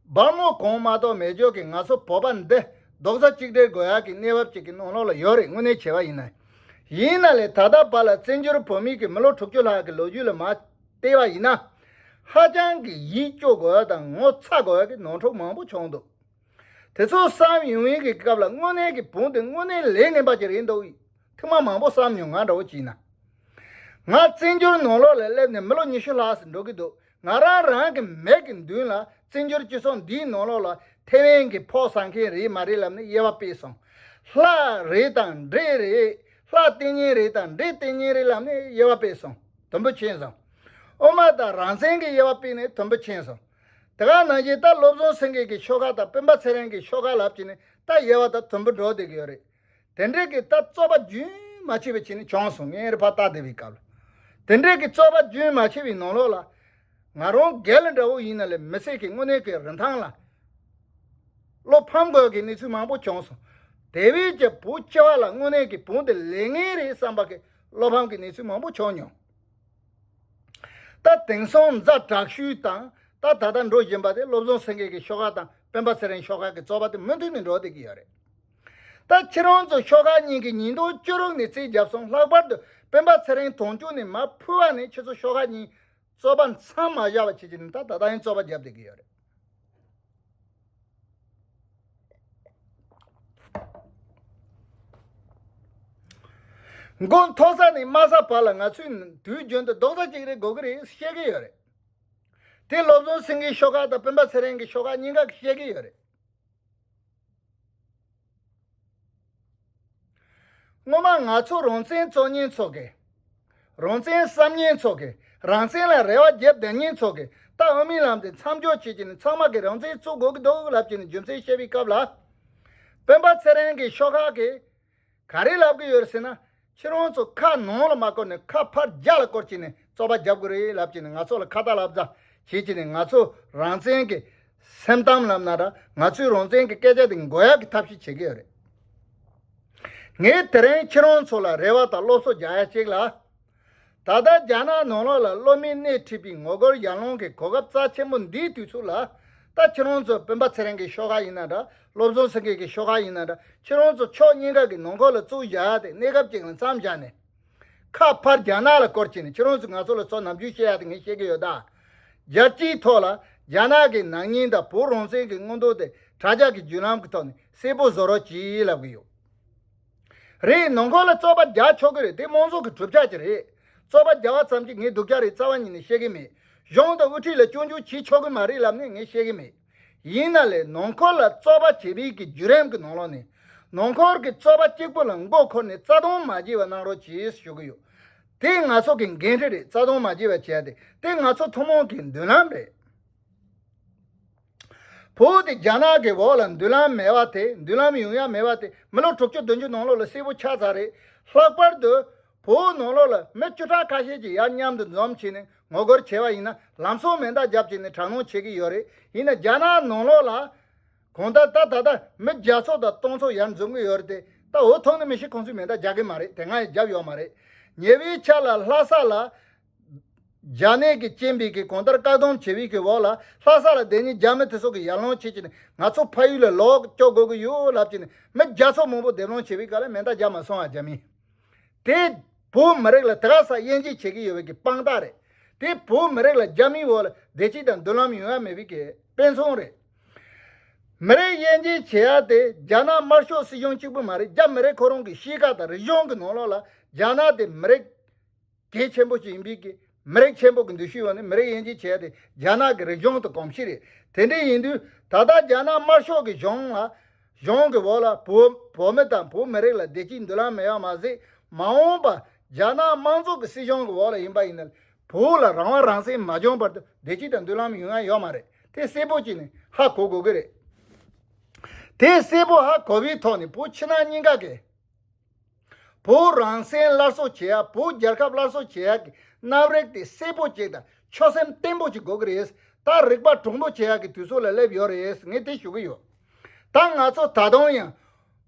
སྦར་མོ་གང་མ་གཏོགས་མེད་ཅོག་གི་ང་ཚོ་བོད་པ་འདི་རྡོག་རྩ་གཅིག་སྒྲིལ་དགོས་ཡག་གི་གནས་བབ་ཅིག་གི་ནང་ལོགས་ལ་ཡོད་རེད། དངོས་གནས་བྱས་པ་ཡིན་ན། ཡིན་ན་ལས་ད་ལྟ་བར་ལ་བཙན་བྱོལ་བོད་མི་གི་མི་ལོ་དྲུག་ཅུ་ལྷག་གི་ལོ་རྒྱུས་ལ་མར་བལྟས་པ་ཡིན་ན། ཧ་ཅང་གི་ཡིད་སྐྱོ་དགོས་ཡག་དང་ངོ་ཚ་དགོས་ཡག་གི་ནོར་འཁྲུལ་མང་པོ་བྱུང་འདུག། དེ་ཚོ་བསམ་ཡོང་ཡིན་གྱི་སྐབས་ལ་དངོས་གནས་ཀྱི་བོད་འདི་དངོས་གནས་ལས་ངན་པ་ཅིག་རེད་འདུག། ཐེངས་མ་མང་པོ་བསམ་མྱོང་། ང་འདྲ་བོ་ཅིག་ཡིན་ན། ང་བཙན་བྱོལ་ནང་ལོགས་ལ་སླེབས་ནས་མི་ལོ་ཉི་ཤུ་ལྷག་ཙམ་འགྲོ་གི་འདུག། ང་རང་རང་གི་མིག་གི་མདུན་ལ་བཙན་བྱོལ་སྤྱི་ཚོགས་འདིའི་ནང་ལོགས་ལ་ཐེ་ཝན་གྱི་ཕོགས་ཟ་མཁན་རེད་མ་རེད་ལབ་ནས་དབྱེ་བ་དཔྱད་སོང་། ལྷ་རེད་དང་འདྲེ་རེད། ལྷ་བསྟེན་མཁན་རེད་དང་འདྲེ་བསྟེན་མཁན་རེད་ལབ་ནས་དབྱེ་བ་དཔྱད་སོང་། དུམ་བུ་ཕྱིན་སོང་། དབུ་མ་དང་རང་བཙན་གྱི་དབྱེ་བ་དཔྱད་ནས་དུམ་བུ་ཕྱིན་སོང་། དེ་ག་ནང་བཞིན་ད་བློ་བཟང་སེང་གེ་གི་ཤོག་ཁག་དང་སྤེན་པ་ཚེ་རིང་གི་ཤོག་ཁག་ལབ་བྱས་ནས་ད་དབྱེ་བ་ད་དུམ་བུ་འགྲོ་བསྡད་ཀྱི་ཡོད་རེད། དེ་འདྲའི་གི་ད་རྩོད་པ་རྒྱུན་མ་ཆད་པའི་བྱས་ནས་བྱུང་སོང་། ངས་རེ་ཕར་ལྟ་བསྡད་པའི་སྐབས་ལ། དེ་འདྲའི་གི་རྩོད་པ་རྒྱུན་མ་ཆད་པའི་ནང་ལོགས་ལ། ང་རང་རྒན་ལ་འདྲ་བོ་ཡིན་ན་ལས་མི་ཚེ་གི་དངོས་གནས་ཀྱི་རིན་ཐང་ལ་བློ་ཕམ་དགོས་ཀྱི་གནས་ཚུལ་མང་པོ་བྱུང་སོང་། དེ་བས་ཀྱང་བོད་སྤྱི་བ་ལ་དངོས་གནས་ཀྱི་བོད་འདི་ལས་ངན་རེད་བསམ་པ་གི་བློ་ཕམ་གྱི་གནས་ཚུལ་མང་པོ་བྱུང་མྱོང་། ད་དེང་སང་ཛ་དྲག་ཤོས་དང་ད་ད་ལྟ་འགྲོ་བཞིན་པ་དེ་བློ་བཟང་སེང་གེ་གི་ཤོག་ཁག་དང་སྤེན་པ་ཚེ་རིང་ཤོག་ཁག་གི་རྩོད་པ་དེ་མུ་མཐུད་ནས་འགྲོ་བསྡད་ཀྱི་ཡོད་རེད། ད་ཁྱེད་རང་ཚོ་ཤོག་ཁག་གཉིས་ཀྱིས་ཉིས་སྟོང་བཅུ་དྲུག་ནས་རྩིས་བརྒྱབ་སོང་། ལྷག་པར་དུ་སྤེན་པ་ཚེ་རིང་དོན་གཅོད་ནས་མར་ཕུད་པ་ནས་ཁྱེད་ཚོ་ཤོག་ཁག་གཉིས་རྩོད་པ་མཚམས་མ་བཞག་པ་བྱེད་ཀྱི་ནི་ད་ད་ལྟ་ཡང་རྩོད་པ་བརྒྱབ་བསྡད་ཀྱི་ཡོད་རེད། མགོ་མཐོ་ས་ནས་དམའ་ས་བར་ལ་ང་ཚོས་དུས་རྒྱུན་དུ་རྡོག་རྩ་གཅིག་རེད་དགོས་ཀྱི་རེད་བཤད་ཀྱི་ཡོད་རེད། དེ་བློ་བཟང་སེང་གེའི་ཤོག་ཁག་དང་སྤེན་པ་ཚེ་རིང་གི་ཤོག་ཁག་གཉིས་ཀ་གིས་བཤད་ཀྱི་ཡོད་རེད། སྔོན་མ་ང་ཚོ་རང་བཙན་རྩོད་མཁན་ཚོ་གིས། རང་བཙན་བསམ་མཁན་ཚོ་གིས། རང་བཙན་ལ་རེ་བ་བརྒྱབ་བསྡད་མཁན་ཚོ་གིས་ད་དབུ་མའི་ལམ་དེ་མཚམས་འཇོག་བྱེད་ཀྱི་ནི་ཚང་མ་གིས་རང་བཙན་རྩོད་དགོས་ཀྱི་འདུག་ལབ་ཀྱི་ནི་རྒྱུ་མཚན་བཤད་པའི་སྐབས་ལ། སྤེན་པ་ཚེ་རིང་གི་ཤོག་ཁག་གིས་ ག་རེ་ལབ་གི་ཡོད་རེད་ཟེར་ན། ཁྱེད་རང་ཚོ་ཁ་ནང་ལ་མ་བསྐོར་ནས་ཁ་ཕར་རྒྱ་ལ་བསྐོར་བྱས་ནས་རྩོད་པ་རྒྱབ་དགོས་རེད་ལབ་བྱས་ནས། ང་ཚོ་ལ་ཁ་ཏ་ལབ་ཙམ་བྱེད་བྱས་ནས། ང་ཚོ་རང་བཙན་གྱི་སེམས་གཏམ་ལབ་ན་འདྲ། ང་ཚོའི་རང་བཙན་གྱི་སྐད་ཆ་དེ་འགོག་ཡག་གི་ཐབས་ཤེས་བྱེད་ཀྱི་ཡོད་རེད། ངས་དེ་རིང་ཁྱེད་རང་ཚོ་ལ་རེ་བ་དང་སློབ་གསོ་རྒྱག་ཡ་གཅིག་ལ། ད་ལྟ་རྒྱ་ནག་ནང་ལོགས་ལ་སློབ་མས་སྣེ་ཁྲིད་པའི་ངོ་རྒོལ་ཡར་ལངས་ཀྱི་གོ་སྐབས་རྩ་ཆེན་པོ་འདིའི་དུས་ཚོད་ལ། ད་ཁྱེད་རང་ཚོ་སྤེན་པ་ཚེ་རིང་གི་ཤོག་ཁག་ཡིན་ན་འདྲ། བློ་བཟང་སེང་གེ་གི་ཤོག་ཁག་ཡིན་ན་འདྲ། ཁྱེད་རང་ཚོ་ཕྱོགས་གཉིས་ཀ་གི་ནང་ཁུལ་ལ་བཙུགས་བཞག་ཡ་དེ་གནས་སྐབས་ཅིག་ལ་མཚམས་བཞག་ནས། ཁ་ཕར་རྒྱ་ནག་ལ་བསྐོར་བྱས་ནས། ཁྱེད་རང་ཚོ་ང་ཚོ་ལ་ཚོགས་ནམ་རྒྱུན་བཤད་ཡ་དེ་ངས་བཤད་ཀྱི་ཡོད་ད། རྒྱལ་སྤྱིའི་ཐོག་ལ་རྒྱ་ནག་གི་ནག་ཉེས་དང་བོད་རང་བཙན་གྱི་མངོན་འདོད་དེ་དྲ་རྒྱ་གི་བརྒྱུད་ལམ་གྱི་ཐོག་ནས་གསལ་པོ་བཟོ་རོགས་གྱིས་ལབ་གི་ཡོད། རེད། ནང་ཁུལ་ལ་རྩོད་པ་རྒྱག་ཆོག་གི་རེད། དེ་མང་ཚོགས་ཀྱི་གྲུབ་ཆ་ཅིག་རེད། རྩོད་པ་རྒྱག་པ་ཙམ་གྱིས་ངས་སྡུག་ཅག་རེད་རྩ་བ་ཉིད་ནས་བཤད་ཀྱི་མེད། གཞུང་དང་དབུ་ཁྲིད་ལ་སྐྱོན་བརྗོད་བྱེད་ཆོག་གི་མ་རེད་ལབ་ནས་ངས་བཤད་ཀྱི་མེད། ཡིན་ན་ལས་ནང་ཁུལ་ལ་རྩོད་པ་བྱེད་པའི་གི་བརྒྱུད་རིམ་གྱི་ནང་ལོགས་ནས། ནང་ཁུལ་གྱི་རྩོད་པ་གཅིག་པུ་ལ་མགོ་འཁོར་ནས་རྩ་དོན་མ་བརྗེད་པ་གནང་རོགས་གྱིས་ཞུ་གི་ཡོད། དེ་ང་ཚོ་གི་འགན་འཁྲི་རེད། རྩ་དོན་མ་བརྗེད་པ་བྱས་ཏེ། དེ་ང་ཚོ་ཐུན་མོང་གི་མདུན་ལམ་རེད། བོད་དེ་རྒྱ་ནག་གི་འོག་ལ་མདུན་ལམ་མེད་པ་དེ། མདུན་ལམ་ཡོང་ཡ་མེད་པ་དེ་མི་ལོ་དྲུག་ཅུ་བདུན་ཅུ་ནང་ལོགས་ལ་གསལ་པོ་ཆགས་ཚར་རེད། ལྷག་པར་དུ་བོད་ནང་ལོགས་ལ་མི་བཅུ་ཕྲག་ཁ་ཤས་ཀྱིས་ཡར་མཉམ་དུ་འཛོམས་བྱས་ནས་ངོ་རྒོལ་བྱས་པ་ཡིན་ན། ལམ་སང་མེ་མདའ་བརྒྱབ་བྱས་ནས་དྲག་གནོན་བྱེད་ཀྱི་ཡོད་རེད། ཡིན་ན་རྒྱ་ནག་ནང་ལོགས་ལ་གང་ལྟར་ད་ད་ལྟ་མི་བརྒྱ་ཚོ་དང་སྟོང་ཚོ་ཡར་འཛོམས་ཀྱི་ཡོད་རེད་དེ། ད་འོ་ཐོག་ནས་མི་ཤི་ཁོང་ཚོས་མེ་མདའ་རྒྱག་གི་མ་རེད། དེ་སྔ་ཡང་རྒྱབ་ཡོད་མ་རེད། ཉེ་བའི་ཆར་ལ་ལྷ་ས་ལ་རྒྱ་ནད་ཀྱི་རྐྱེན་པས་ཀྱི་གང་ལྟར་བཀག་སྡོམ་བྱེད་པའི་གི་འོག་ལ། ལྷ་ས་ལ་དེ་ཉིན་རྒྱ་མི་དེ་ཚོ་གིས་ཡར་ལངས་བྱེད་ཀྱི་ནས་ང་ཚོ་ཕ་ཡུལ་ལ་ལོག་སྐྱོད་དགོས་ཀྱི་ཡོད་ལབ་ཀྱི་ནས། མི་བརྒྱ་ཚོ་མང་པོ་སྡེབ་ལངས་བྱེད་པའི་སྐབས་ལ་མེ་མདའ་རྒྱབ་མ་སོང་བ། རྒྱ་མིས། དེ་བོད་མི་རིགས་ལ་དེ་ག་ས་དབྱེ་འབྱེད་བྱེད་ཀྱི་ཡོད་པའི་གི་དཔང་རྟགས་རེད། དེ་བོད་མི་རིགས་ལ་རྒྱ་མིའི་འོག་ལ་བདེ་སྐྱིད་དང་མདུན་ལམ་ཡོང་ཡ་མེད་པའི་གི་དཔེ་མཚོན་རེད། མི་རིགས་དབྱེ་འབྱེད་བྱེད་ཡ་དེ་རྒྱ་ནག་དམར་ཤོག་སྲིད་གཞུང་གཅིག་པུ་མ་རེད། རྒྱ་མི་རིགས་ཁོ་རང་གི་གཤིས་ཀ་དང་རིག་གཞུང་གི་ནང་ལོགས་ལ་རྒྱ་ནག་དེ་མི་རིགས་གལ་ཆེན་པོ་ཞིག་ཡིན་པའི་གི། མི་རིགས་ཆེན་པོ་གི་འདུ་ཤེས་ཡོད་ནས་མི་རིགས་དབྱེ་འབྱེད་བྱས་ཏེ་རྒྱ་ནག་གི་རིག་གཞུང་དང་གོམས་གཤིས་རེད། དེ་འདྲ་ཡིན་དུས་ད་ལྟ་རྒྱ་ནག་དམར་ཤོག་གི་གཞུང་ལ། གཞུང་གི་འོག་ལ་བོད་བོད་མི་དང་བོད་མི་རིགས་ལ་བདེ་སྐྱིད་མདུན་ལམ་མེད་པ་མ་ཟད། མ་འོངས་པ་རྒྱ་ནག་དམངས་གཙོ་གི་སྲིད་གཞུང་གི་འོག་ལ་ཡིན་པ་ཡིན་ན། བོད་ལ་རང་དབང་རང་བཙན་མ་བྱུང་བར་དུ་བདེ་སྐྱིད་དང་མདུན་ལམ་ཡོང་ཡ་ཡོད་མ་རེད། དེ་གསལ་པོ་བྱས་ནས་ཧ་གོ་དགོས་ཀྱི་རེད། དེ་གསལ་པོ་ཧ་གོ་བའི་ཐོག་ནས་བོད་ཕྱི་ནང་གཉིས་ཀ་གི་བོད་རང་བཙན་སླར་གསོ་བྱེད་ཡ། བོད་རྒྱལ་ཁབ་སླར་གསོ་བྱེད་ཡ་གི་རྣམ་རིག་དེ་གསལ་པོ་ཅིག་དང་ཆོད་སེམས་བརྟན་པོ་ཅིག་དགོས་ཀྱི་རེད། ད་རིག་པ་གྲུང་པོ་བྱེད་ཡ་གི་དུས་ཚོད་ལ་སླེབས་ཡོད་རེད། ངས་དེ་ཞུ་གི་ཡོད། ད་ང་ཚོ་ད་དུང་ཡང་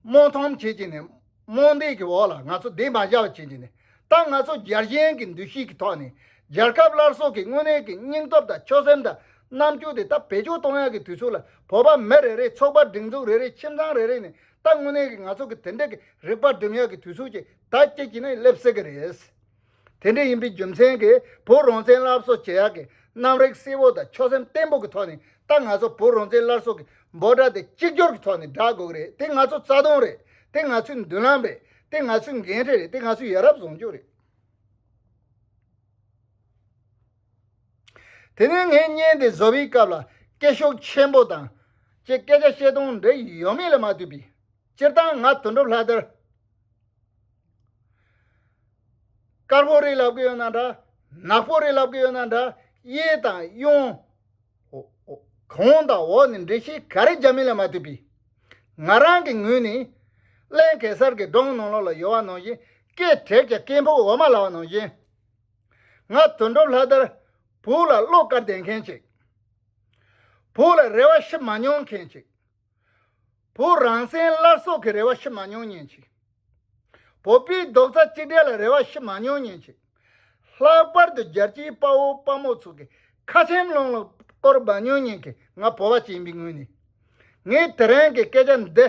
རྨོངས་གཏམ་བྱེད་ཀྱི་ནས། རྨོངས་དད་ཀྱི་འོག་ལ་ང་ཚོ་བསྡད་མ་བཞག་པ་བྱེད་ཀྱི་ནས། ད་ང་ཚོ་རྒྱལ་ཞེན་གྱི་འདུ་ཤེས་ཀྱི་ཐོག་ནས། རྒྱལ་ཁབ་སླར་གསོ་གི་དངོས་གནས་ཀྱི་སྙིང་སྟོབས་དང་ཆོད་སེམས་དང་རྣམ་དཔྱོད་དེ་ད་བེད་སྤྱོད་གཏོང་ཡ་གི་དུས་ཚོད་ལ། བོད་པ་མི་རེ་རེ། ཚོགས་པ་སྒྲིག་འཛུགས་རེ་རེ། ཁྱིམ་ཚང་རེ་རེ་ནས། ད་དངོས་གནས་ཀྱི་ང་ཚོ་གི་དེ་འདྲ་གི་རིག་པ་སྒྲིམ་ཡག་གི་དུས་ཚོད་ཅིག་ད་ཅིག་གི་ནས་སླེབས་སྲིད་ཀྱི་རེད། དེ་འདྲ་ཡིན་པའི་རྒྱུ་མཚན་གྱིས་བོད་རང་བཙན་སླར་གསོ་བྱེད་ཡག་གི་རྣམ་རིག་གསལ་བོ་དང་ཆོད་སེམས་བརྟན་པོ་གི་ཐོག་ནས། ད་ང་ཚོ་བོད་རང་བཙན་སླར་གསོ་གི་འབོད་སྒྲ་དེ་གཅིག་གྱུར་གྱི་ཐོག་ནས་བསྒྲག་དགོས་ཀྱི་རེད། དེ་ང་ཚོ་རྩ་དོན་རེད། དེ་ང་ཚོའི་མདུན་ལམ་རེད། དེ་ང་ཚོའི་འགན་འཁྲི་རེད། དེ་ང་ཚོའི་ཡ་རབས་བཟང་སྤྱོད་རེད། དེ་ནས་ངས་བརྙན་འདི་བཟོ་བའི་སྐབས་ལ་སྐད་ཤུགས་ཆེན་པོ་དང་། ཅེས་སྐད་ཆ་བཤད་སྟངས་འདྲ་ཡོད་མེད་ལ་མ་ལྟོས་པའི། སྤྱིར་བཏང་ང་དོན་གྲུབ་ལྷ་དར། དཀར་པོ་རེད་ལབ་གི་ཡོད་ན་འདྲ། ནག་པོ་རེད་ལབ་གི་ཡོད་ན་འདྲ། གཡས་དང་གཡོན། གོང་དང་འོག་ནས་འགྲེལ་བཤད་ག་རེ་རྒྱག་མིན་ལ་མ་ལྟོས་པའི། ང་རང་གི་ངོས་ནས། ཀླན་གེ་སར་གྱི་སྒྲུང་ནང་ལོགས་ལ་ཡོད་པ་ནང་བཞིན། སྐད་བྲེགས་ཀྱང་སྐད་འབོག་འོ་མ་ལབ་པ་ནང་བཞིན། ང་དོན་གྲུབ་ལྷ་དར། བོད་ལ་བློ་དཀར་ལྡན་མཁན་ཅིག་བོད་ལ་རེ་བ་ཞུ་མ་མྱོང་མཁན་ཅིག་བོད་རང་བཙན་སླར་གསོ་གི་རེ་བ་ཞུ་མ་མྱོང་མཁན་ཅིག་བོད་པའི་རྡོག་རྩ་གཅིག་སྒྲིལ་ལ་རེ་བ་ཞུ་མ་མྱོང་མཁན་ཅིག་ལྷག་པར་དུ་རྒྱལ་སྤྱིའི་དཔའ་བོ་དཔའ་མོ་ཚོ་གི་ཁ་ཆེམས་ལོང་ལ་བསྐོར་མ་མྱོང་མཁན་གྱི་ང་བོད་པ་ཅིག་ཡིན་པའི་ངོས་ནས། ངས་དེ་རིང་གི་སྐད་ཆ་འདི།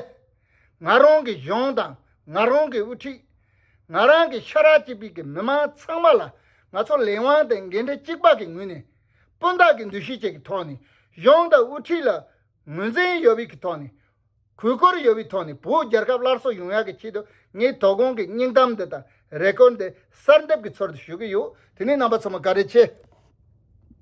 ང་རང་གི་གཞུང་དང་། ང་རང་གི་དབུ་ཁྲིད། ང་རང་གི་ཤ་ར་གཅིག་པའི་གི་མི་མང་ཚང་མ་ལ། ང་ཚོ་ལས་དབང་དང་འགན་འཁྲི་གཅིག་པ་གི་ངོས་ནས། སྤུན་ཟླ་གི་འདུ་ཤེས་གཅིག་གི་ཐོག་ནས། གཞུང་དང་དབུ་ཁྲིད་ལ་ངོས་འཛིན་ཡོད་པའི་གི་ཐོག་ནས། གུས་བཀུར་ཡོད་པའི་ཐོག་ནས། བོད་རྒྱལ་ཁབ་སླར་གསོ་ཡོང་ཡག་གི་ཆེད་དུ་ངས་དོ་དགོང་གི་སྙིང་གཏམ་འདི་དང་རེ་སྐུལ་འདི་གསར་འདེབས་ཀྱི་ཚུལ་དུ་ཞུ་གི་ཡོད། དེ་ནས་རྣམ་པ་ཚང་མ་བཀའ་དྲིན་ཆེ།